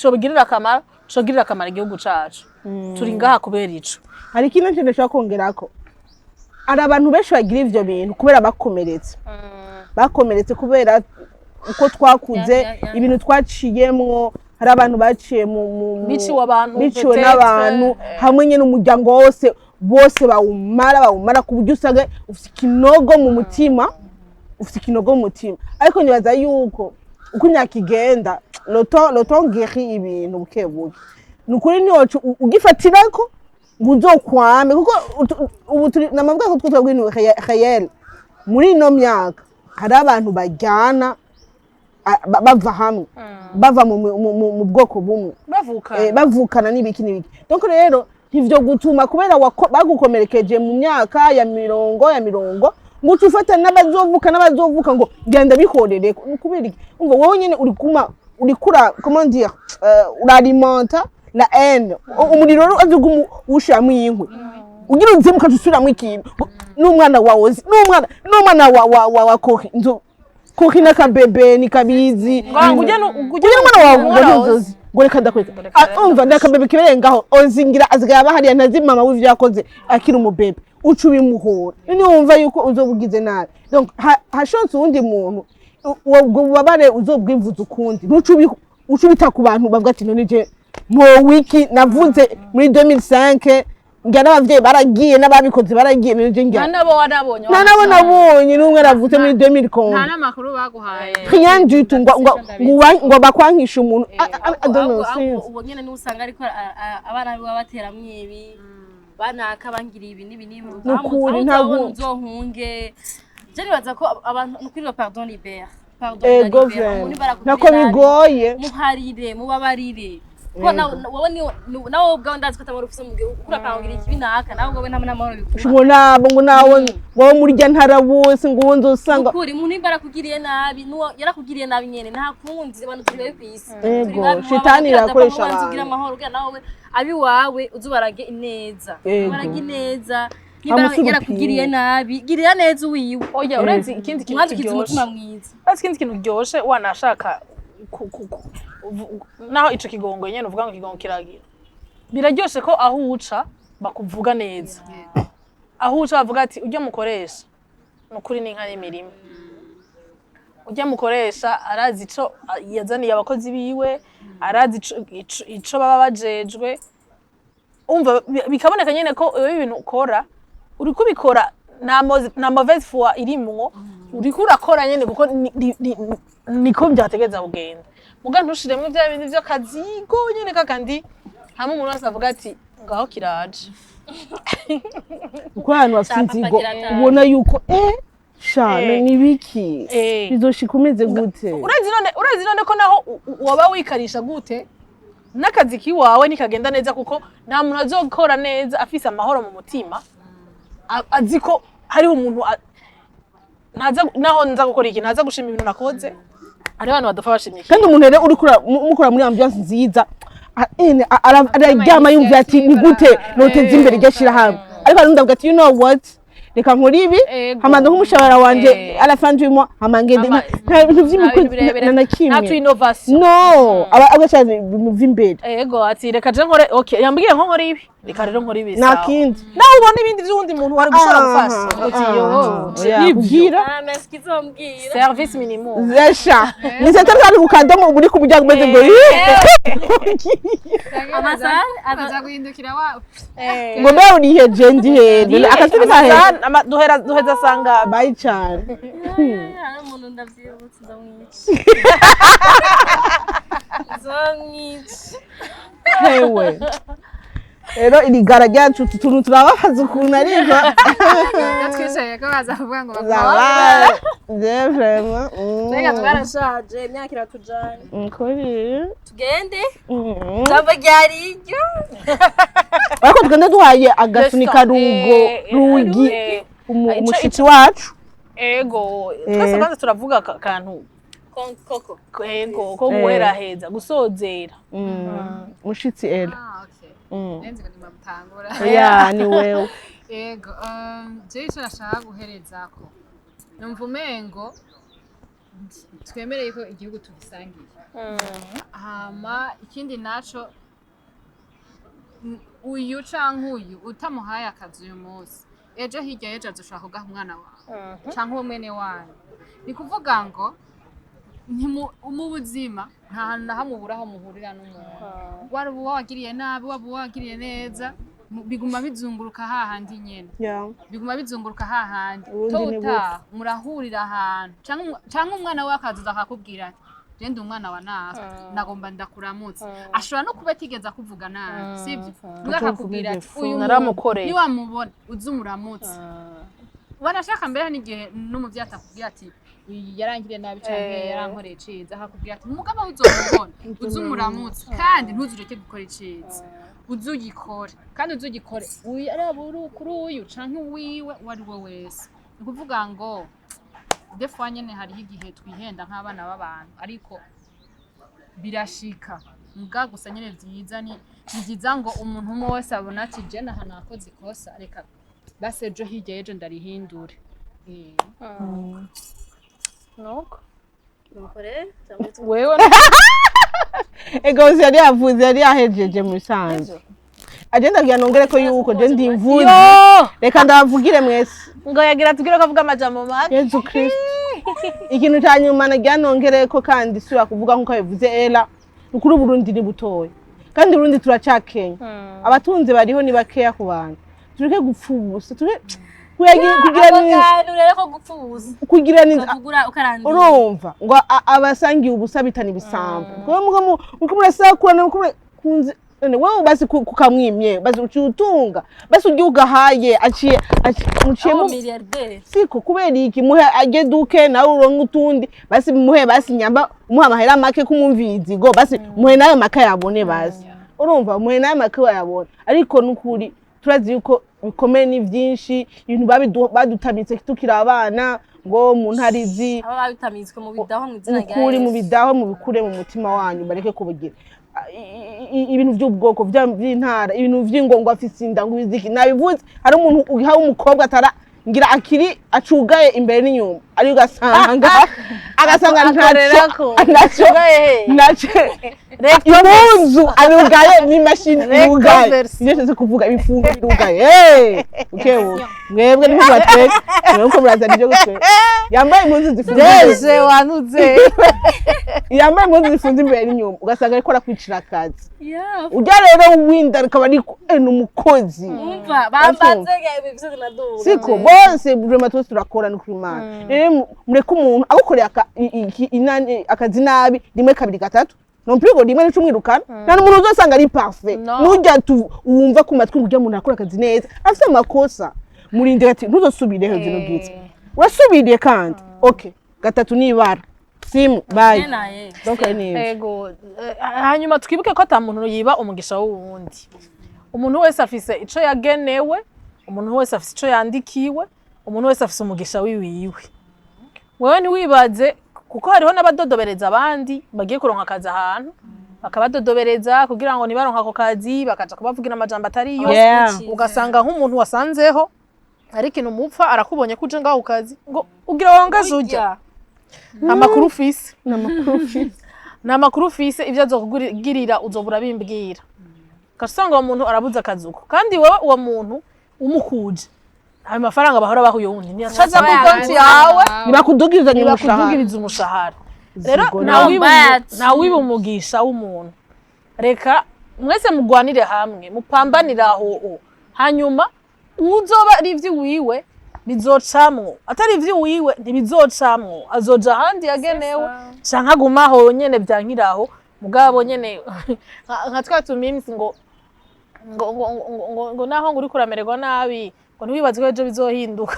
cobagirira akamaro, cogirira akamaro igihugu cacu, turi ngaha kubera ico. Hari ikindi kintu nshaka kongerako. Hari abantu benshi bagira ivyo bintu kubera bakomeretse, bakomeretse kubera uko twakuze, Ya. ibintu twaciyemwo. Hari abantu baciye Biciwe abantu, biciwe peut-être, n'abantu hamwe nyene umuryango wose bose bawumara ku buryo usanga ufite ikinogo mu mutima, ufite ikinogo mu mutima. Ariko nibaza yuko uko imyaka igenda, le temps guérit ibintu buke buke. Ni ukuri ntiwoca ugifatirako ngo uzokwame, kuko ubu turi namavuga ko twitwa ibintu réel. Muri ino myaka hari abantu bajyana bava hamwe, bava mu bwoko bumwe, bavuka bavukana n'ibiki n'ibiki. Donc rero ntivyo gutuma kubera bagukomerekeje mu myaka ya mirongo ya mirongo ngo uce ufata n'abazovuka ngo genda bihorere. Ni kubera iki? Umva, wowe nyene uri kuma urikura, comment dire, uralimenta la haine. Umuriro rero azoguma uwushiramwo inkwi, ugira uzimu ukaca usubiramwo ikintu. N'umwana wawe n'umwana wa Kori nzo Kori n'akabebe nikabizi. Ngo ujye ujye n'umwana wawe ngo umwana wawe. Ntuzozi ngo reka ndakwereka. Reka Ah, umva, ndakabebe kibereye ngaho ozingira asigaye aba hariya, ntazi mama w'ivyo yakoze akiri umubebe, uca ubimuhora niwumva yuko uzoba ugize nabi. Donc hashotse uwundi muntu, ubwo bubabare uzobwivuza ukundi, ntuce uce ubita ku bantu bavuga ati none je wiki navuze muri 2005 ngira n'abavyeyi baragiye n'ababikoze baragiye, none je ngira nta nabo wanabonye. Nta nabo nabonye n'umwe aravutse muri 2000. Nta n'amakuru baguhaye. Rien du tout, ngo bakwankishe umuntu. I don't know, sinzi. Ubwo nyene niwe usanga ariko abana biwe bateramwo ibi banaka bangiriye ibi n'ibi n'ibi. Nukuri, Aho ntabwo- uzabona uzohunge. Je nibaza ko abantu nukuri ba pardon libère, pardon Ego libère. vraiment Umuntu barakugirira nako nabi, bigoye. Muharire, mubabarire. Kuko wowe nawe ubwawe ndazi ko atamahoro ufise mu gihe urakangira ikibi naka, nawe ubwawe nta n'amahoro bikuha. Ngo nabo, ngo nawe wowe murya ntara bose, ngo uwo nzosanga. Ukuri umuntu nimba arakugiriye nabi, nuwo yarakugiriye nabi nyene, nta kundi, abantu turi babi kw'isi. Ego, Turi babi, shetani kugira irakoresha ubanze abantu. ugire amahoro kugira nawe abiwawe uzubarage ineza. Ego. Ubarage ineza, nimba Amusubira yarakugiriye upime. nabi, girira neza uwiwe. Oya, uretse ikindi kintu Umwandukize kiryoshe, umutima mwiza. uretse ikindi kintu kiryoshe, wanashaka naho ico kigongo nyene uvuga ngo ikigongo kiragira, biraryoshe ko aho uca bakuvuga neza, aho uca bavuga ati: "Ujya mukoresha ni ukuri n'inka n'imirima, ujya mukoresha arazi ico yazaniye abakozi biwe, arazi ico baba bajejwe." Umva, bikaboneka nyene ko iyo ibintu ukora uriko ubikora nta mauvaise foi irimwo, uriko urakora nyene kuko niko vyategereza kugenda. Muga ntushiremwo vya bindi vy'akazigo nyene kakandi hamwe umuntu wese avuga ati: "Ngaho kiraje." Kuko abantu bafite Papa inzigo kiratari. ubona yuko shana ni biki bizoshika umeze gute? Urazi none ko naho waba wikarisha gute, n'akazi kiwawe ntikagenda neza, kuko nta muntu azokora neza afise amahoro mu mutima, azi ko hariho umuntu ntaza, naho nza gukora iki, ntaza gushima ibintu nakoze. Hariho abantu badapfa bashimye ikintu. Kandi umuntu rero uriko mukora muri ambiance nziza, araryama yumva ati: "Ni gute noteza imbere iryo shirahamwe?" Ariko hari undi avuga ati: "You know what, reka nkore ibi, Ego. hama ndonke umushahara wanje à la fin du mois, hama ngende." Nta bintu vy'imikwe na nta tu kimwe. innovation. No, aba agashaka ibintu vy'imbere. Ego, ati: "Reka je nkore, okay, yambwiye nko nkore ibi, reka rero nkore ibi." Nta Sawa. kindi. Nawe ubona ibindi vy'uwundi muntu wari gushobora gufasha uti: "Yo, Oya, nivyo." kugira Ah, merci kizombwira. Service minimum. Zesha ni satari ku kadomo uri ku muryango umeze ngo Amasaha aza guhindukira wa ngo mbe urihe, je ndi hehe, akazi ni kahe? Duhera duheza sanga. Bayi cyane. Hari umuntu ndavyibutse, ndamwica, nzomwica. Hewe rero, iri gara ryacu utu tuntu turababaza ukuntu ariko twicaye ko baza kuvuga ngo Zaba je vraiment. Mbega twarashaje, imyaka iratujanye. Ukuri. Tugende, ijambo ryari iryo. Ariko tugende duhaye agasunika rugo rugi umushitsi wacu. Ego, twese kwanza turavuga akantu. Koko. Ego, ko guheraheza, gusozera. Mushitsi era. Ah, okay. Nenzi ngo nimamutangura. Oya, ni wewe. Ego, jewe ico nashaka guherezako, numva umengo twemereye ko igihugu tugisangiye. Hama ikindi naco, uyu canke uyu utamuhaye akazi uyu munsi, ejo hirya y'ejo azoshobora kugaha umwana wawe canke uwo mwene wanyu. Ni kuvuga ngo mu buzima nta hantu na hamwe ubura aho muhurira n'umuntu, waba uwo wagiriye nabi, waba uwo wagiriye neza, biguma bizunguruka hahandi nyene. Biguma bizunguruka hahandi. Ubundi To ni utaha murahurira ahantu, canke umwana we akazoza akakubwira ati: "Je ndi umwana wa naka, nagomba ndakuramutse." Ashobora no kuba atigeze akuvuga nabi, sibyo? Mbwa akakubwira ati: "Uyu muntu Naramukoreye. niwamubona uze umuramutse." Wanashaka mbere n'igihe n'umuvyeyi atakubwira ati: "Uyu yarangiriye nabi canke yarankoreye iciza," akakubwira ati: "Mugabo uzomubona uze umuramutse, kandi ntuzureke gukora iciza, uze ugikore, kandi uze ugikore uyu araba uri kuri uyu canke uwiwe, uwo ari we wese." Ni ukuvuga ngo des fois nyene hariho igihe twihenda nk'abana b'abantu, ariko birashika. Muga gusa nyene vyiza ni vyiza ngo umuntu umwe wese abona ati: "Je naha nakoze ikosa, reka basi ejo hirya y'ejo ndarihindure." Nuko Mukore cyangwa wewe. Ego, yari yavuze, yari yahejeje mu bisanzwe. Agenda kugira nongere ko yuko je ndi imvuzi. Yo. Reka ndabavugire mwese. Ngo yagira tubwire ko avuga amajambo make. Yezu Kristo. Ikintu cya nyuma nagira nongere ko kandi sura kuvuga nkuko yabivuze era, ni ukuri Burundi ni butoya, kandi Burundi turacakenya, abatunzi bariho ni bakeya ku bantu. Tureke gupfa ubusa, tureke kugira Ako ni kantu rero ko gupfa ubusa. Kugira ni Ukavugura ukarandira. Urumva ngo abasangiye ubusa bitana ibisambo. Kuko muko murasakurana, muko kunze none wewe basi kukamwimye, basi uciye utunga, basi ugiye ugahaye aciye muciye Abo mu milliardaire. Siko kubera iki muhe ajye duke, nawe uronke utundi, basi muhe basi nyamba. Umuha amahera make kumwumviye inzigo, basi muhe nayo make yabone, basi urumva, muhe nayo make wayabone. Ariko nukuri turazi yuko bikomeye, ni byinshi ibintu badutamitse tukiri abana ngo mu ntarizi. Aba babitamizwe mu bidaho mu izina rya Ukuri mu Yesu. bidaho, mubikure mu mutima wanyu, bareke kubugira ibintu by'ubwoko by'intara, ibintu vy'ingongo afise inda ngo ibiziki nabivuze. Hari umuntu uha umukobwa atara ngira akiri acugaye imbere n'inyuma, ari ugasanga agasanga Akorerako. ntacyo Acugaye he? Ntacyo, impuzu arugaye n'imashini Recto irugaye. verso. Ibyo nshatse kuvuga, ibifungo birugaye. Hey! Ukebu mwebwe niko batweka, mwebwe ko murazana ibyo gutweka, yambaye impuzu zifunze imbere. Deje wanuze. Yambaye impuzu zifunze imbere n'inyuma, ugasanga ariko arakwicira akazi. Yeah. Ujya rero winda akaba ariko ni umukozi. Umva bambaze ibyo naduga. Siko bose vraiment, twese turakora, ni kuri Imana. Rero mureke umuntu agukoreye akazi nabi rimwe, kabiri, gatatu, non plus ngo rimwe nico umwirukana. Nta n'umuntu uzosanga ari parfait. No. Nujya wumva ku matwi ngo ujya umuntu akora akazi neza, afite amakosa, murinde ati ntuzosubire hejuru bwite, urasubiriye kandi, okay, gatatu nibara simu, bye. Naye. Donc ni ivyo. Ego, hanyuma twibuke ko ata muntu yiba umugisha w'uwundi. Umuntu wese afise ico yagenewe, umuntu wese afise ico yandikiwe, umuntu wese afise umugisha wiwiwe. Wewe ntiwibaze, kuko hariho n'abadodobereza abandi bagiye kuronka akazi ahantu, bakabadodobereza kugira ngo ntibaronke ako kazi, bakaja kubavugira amajambo atariyo. Ugasanga nk'umuntu wasanzeho ari ikintu mupfa, arakubonye ko uje ngaho ku kazi, ngo ugira wangaze ujya, nta makuru ufise, nta makuru ufise, ibyo azokugirira uzobura bimbwira. Ugaca usanga uwo muntu arabuze akazi uko, kandi wowe uwo muntu umukuje ayo mafaranga bahora baha uyo wundi ntiyacaza kuri konti yawe. Ntibakudugirizanya umushahara. Ntibakudugiriza umushahara rero. Zigo. Bad. Ntawiba umugisha w'umuntu. Reka mwese mugwanire hamwe, mupambanire aho, hanyuma uzoba ari ivy'iwiwe bizocamwo, atari ivy'iwiwe ntibizocamwo, azoja ahandi yagenewe canke agumaho nyene vyankiraho. Mugabo nyene nka twa tumimsi ngo naho ngo uriko uramererwa nabi, ngo ntiwibaze ko ejo bizohinduka,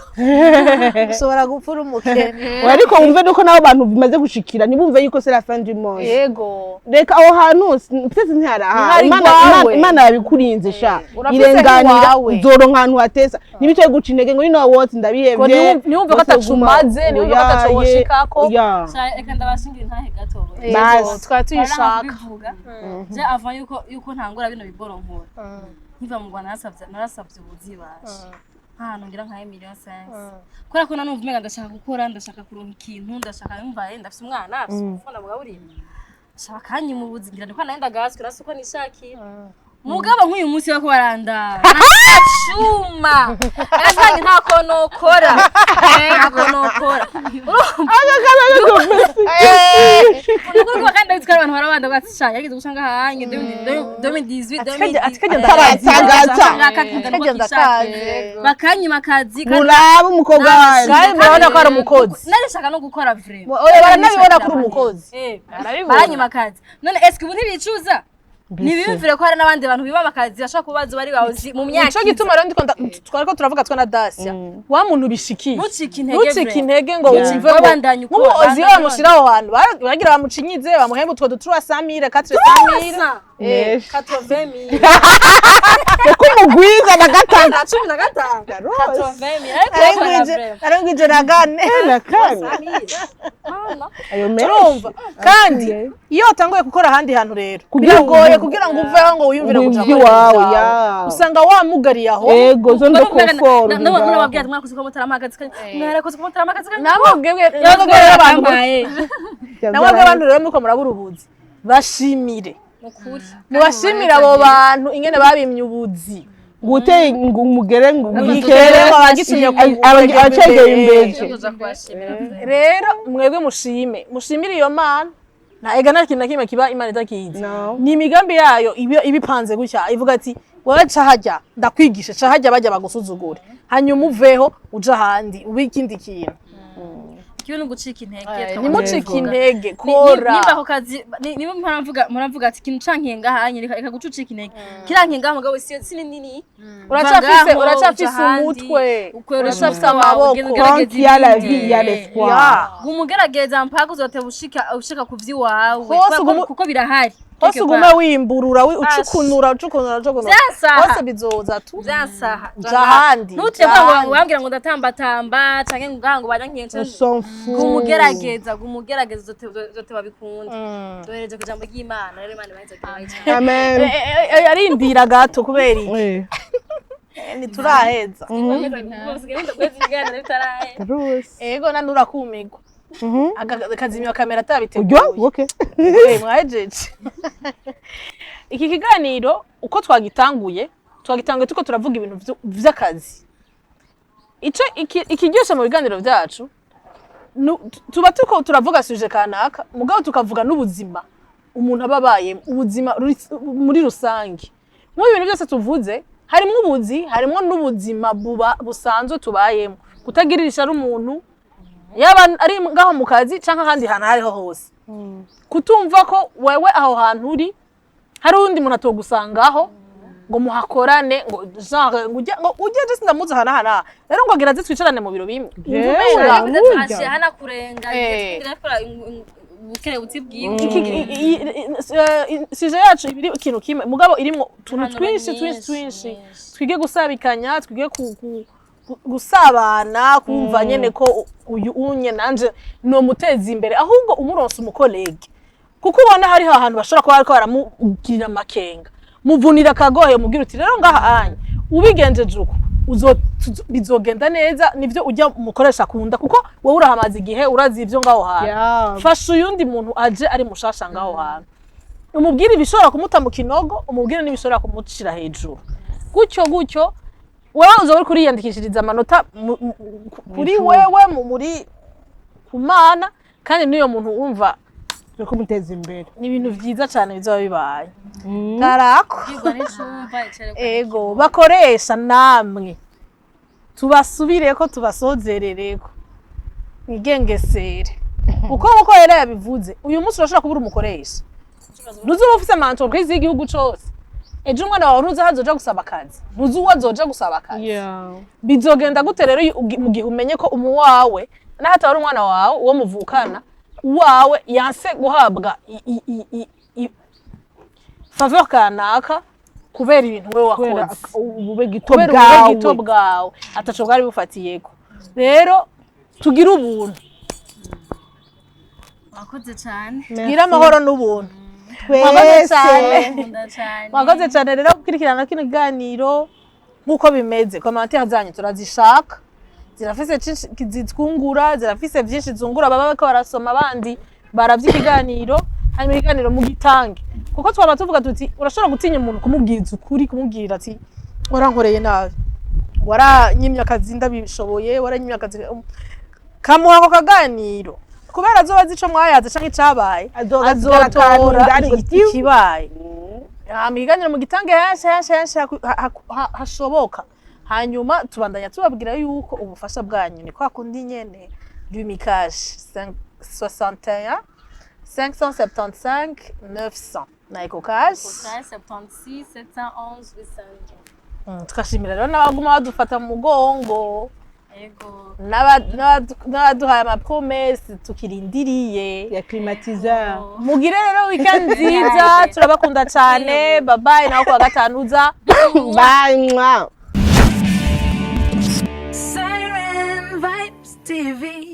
ushobora gupfa uri umukene. Oya, ariko wumve nuko nabo bantu bimaze gushikira ntibumve yuko c'est la fin du monde. Yego. Reka aho hantu peut-être ntiharaha. Ntihari Imana iwawe. Imana yabikurinze sha. Urafise Irenganira nk'iwawe. uzoronka ahantu hatesa, ntibicaye guca intege ngo you know what, ndabihevye. Ngo ntiwumve ko ataco umaze, ntiwumve ko ataco woshikako. Oya. Reka ndabashingira intahe gato. Yego, Basi. twari tuyishaka. Kubivuga je avant yuko ntangura bino biboro nkora, nkiva mu Rwanda narasavye ubuzibasha nk'ahantu ngira nka 1,5 million, kubera ko nanumva umenga ndashaka gukora, ndashaka kuronka ikintu, ndashaka yumva ndafise umwana, afise umufundo mugaburira, ndashaka kanyima ubuzi, ngira niko nari ndagaswe nasi uko nishakiye. Mugabo nk'uyu munsi bako barandaba cuma arasange nta konokora, nta konokora. Urumva ko kandi ndabizi ko abantu barabanda bati sha yagize guca ngahanye 2018. Atikagenda. Karatagata. Atikagenda kaze. Bakanyima akazi kandi Murabe umukobwa wanjye. Kandi murabona ko ari umukozi. Narishaka no gukora vraiment. Oya, baranabibona ko uri umukozi. Barabibona. Baranyima akazi, none eske ubu ntibicuza? Ntibiyumvire ko hari n'abandi bantu biba akazi bashobora kuba bazi bari bazi mu myaka Nico gituma rero ndiko twariko turavuga twe na Dacia, wa muntu bishikiye, Ntucike intege. ntucike Vraiment. intege ngo wumve ngo Babandanye ukora, nk'ubu Oziyo bandanye. bamushira aho hantu, bagira bamucinyize, bamuhembe utwo dutura 100,000, 400,000. Menshi. 80,000. Kuko umugwiza na gatanu. Na 15. 80,000 ariko bakora vraiment. Arangwije na gane. Na kane ayo menshi. Urumva kandi iyo watanguye gukora ahandi hantu rero Kugira ngo biragoye kugira ngo uveho ngo wiyumvire kuja Ngo gukora iwawe, ibyawe. ya. Usanga wamugariye aho. Ego zone de confort. Nababwira ati mwakoze ko mutarampa akazi, mwarakoze ko mutarampa akazi. Namwe rero abantu, namwe abantu rero muriko murabura ubuzi, bashimire. Mukuri. Mubashimire abo bantu ingene babimye ubuzi. Guteye ngo umugere ngo Igikere igikere abagitumye abacegeye imbeje. Kuza kubashimira. Rero mwebwe mushime, mushimire iyo Mana. Na ega nta kintu na kimwe kiba Imana itakizi. No. Ni imigambi yayo iba ipanze gutya, ivuga ati wowe ca hajya ndakwigisha, ca hajya bajya bagusuzugure, hanyuma uveho uja ahandi ube ikindi kintu. Ikibi ni ugucika intege. Ntimucike Tukavuga. intege, kora. Nimba ako kazi niba muravuga ati ikintu cankiye ngaha nyene, reka guca ucika intege, kirankiye ngaha, mugabo si nini. Uracafise Ngaho, uracafise uja ahandi, umutwe, ukoresha uracafise umutwe wawe, amaboko. ugenda ugerageza Tant qu'il y a la ibindi. vie, il y a l'espoir. Ya. Guma ugerageza mpaka uzoteba ushika ku vy'iwawe. Hose Kuko birahari. Hose Quelque ugume part. wimburura, ucukunura, ucukunura, ucukunura. Vyasaha. Hose bizoza tu. Vyansaha. Ja ahandi, ntutire ja kuvuga ngo ahandi. wambwira ngo ndatambatamba canke ngo ngaha ngo banyankiye. On s'en fout. Guma ugerageza, uzoteba bikunda. Duhereje ku ijambo ry'Imana rero, Imana ibahe cyane. Amen. Arindira gato kubera iki? Ntituraheza. Rose. Ego, nanura kumigwa. Akazimya kamera atabiteguye. Uryo? Okay. Mwahejeje iki kiganiro uko twagitanguye tuko turavuga ibintu vy'akazi. Ico ikiryoshe mu biganiro vyacu, tuba tuko turavuga sujet kanaka, mugabo tukavuga n'ubuzima umuntu aba abayemo, ubuzima muri rusange. Mu bintu byose tuvuze harimwo ubuzi, harimwo n'ubuzima buba busanzwe tubayemo, kutagirira ishyari umuntu, yaba ari ngaho mu kazi canke ahandi hantu aho ariho hose, kutumva ko wewe aho hantu uri hari uwundi muntu atogusangaho ngo muhakorane, ngo genre ngo ujye je sindamuzi aha n'aha n'aha, rero ngo agira aze twicarane mu biro bimwe. Jewe, Umenga burya. Hanakurenga ubukerebutsi bwiwe. Sujet yacu iba iri ikintu kimwe, mugabo irimwo utuntu Impanuro twinshi twinshi nyinshi, twinshi. Nyinshi. Twige gusabikanya, twige gusabana, kumva nyene ko uyu unye nanje nomuteza imbere, ahubwo umuronse umu collègue, kuko ubona hariho ahantu bashobora kuba bariko baramugirira amakenga, muvunira akagohe, mubwira uti rero ngaha anya ubigenjeje uko bizogenda neza, nivyo ujya umukoresha akunda, kuko wowe urahamaze igihe, urazi ivyo ngaho hantu. Fasha uyundi muntu aje ari mushasha ngaho hantu, umubwire ibishobora kumuta mu kinogo, umubwire n'ibishobora kumucira hejuru, gutyo gutyo wewe uzoba uriko uriyandikishiriza amanota kuri wewe muri ku Mana, kandi n'uyo muntu wumva Uri kumuteza imbere. Ni ibintu vyiza cane bizoba bibaye tarako. Kwigwa n'icumba icare. Ego, bakoresha namwe, tubasubireko, tubasozerereko, mwigengesere, uko nkuko rero yabivuze, uyu munsi urashobora kubura umukoresha, ntuzi uba ufise ama entreprise y'igihugu cose, ejo umwana wawe ntuzi aho azoja gusaba akazi, ntuzi uwo azoja gusaba akazi. Bizogenda gute rero mu gihe umenye ko umuwawe, naho ataba ari umwana wawe uwo muvukana, uwawe yanse guhabwa faveur kanaka kubera ibintu wewe Kubera wakoze, ubube gito kubera bwawe. ubube gito bwawe ataco bwari bufatiyeko. Rero tugire ubuntu. Wakoze cyane. Tugire amahoro n'ubuntu. Mwakoze Twese. cyane. Nkunda cyane. Mwakoze cyane rero gukurikirana kino kiganiro. Nk'uko bimeze, commentaires zanyu turazishaka, zirafise cinshi zitwungura, zirafise vyinshi zungura baba bariko barasoma, abandi baravye ikiganiro. Hanyuma ikiganiro mugitange, kuko twaba tuvuga tuti urashobora gutinya umuntu kumubwiza ukuri, kumubwira ati warankoreye nabi, waranyimye akazi ndabishoboye, waranyimye akazi, kamuha ako kaganiro, kubera azoba azi ico mwayaze canke icabaye, Azogasigara akantu azotora indani ngo tiu. ikibaye. Hama ikiganiro mugitange henshi henshi henshi hashoboka. Hanyuma tubandanya tubabwira yuko ubufasha bwanyu ni kwa kundi nyene: Lumicash 61 575 900 na Ecocash 76 711 800. Tukashimira rero n'abaguma badufata mu mugongo, Ego. n'abaduhaye ama promesses tukirindiriye. Ya climatiseur. Mugire rero weekend nziza, turabakunda cyane. Bye bye, naho kuwa gatanu uza. Bye, mwah. Siren Vibes TV.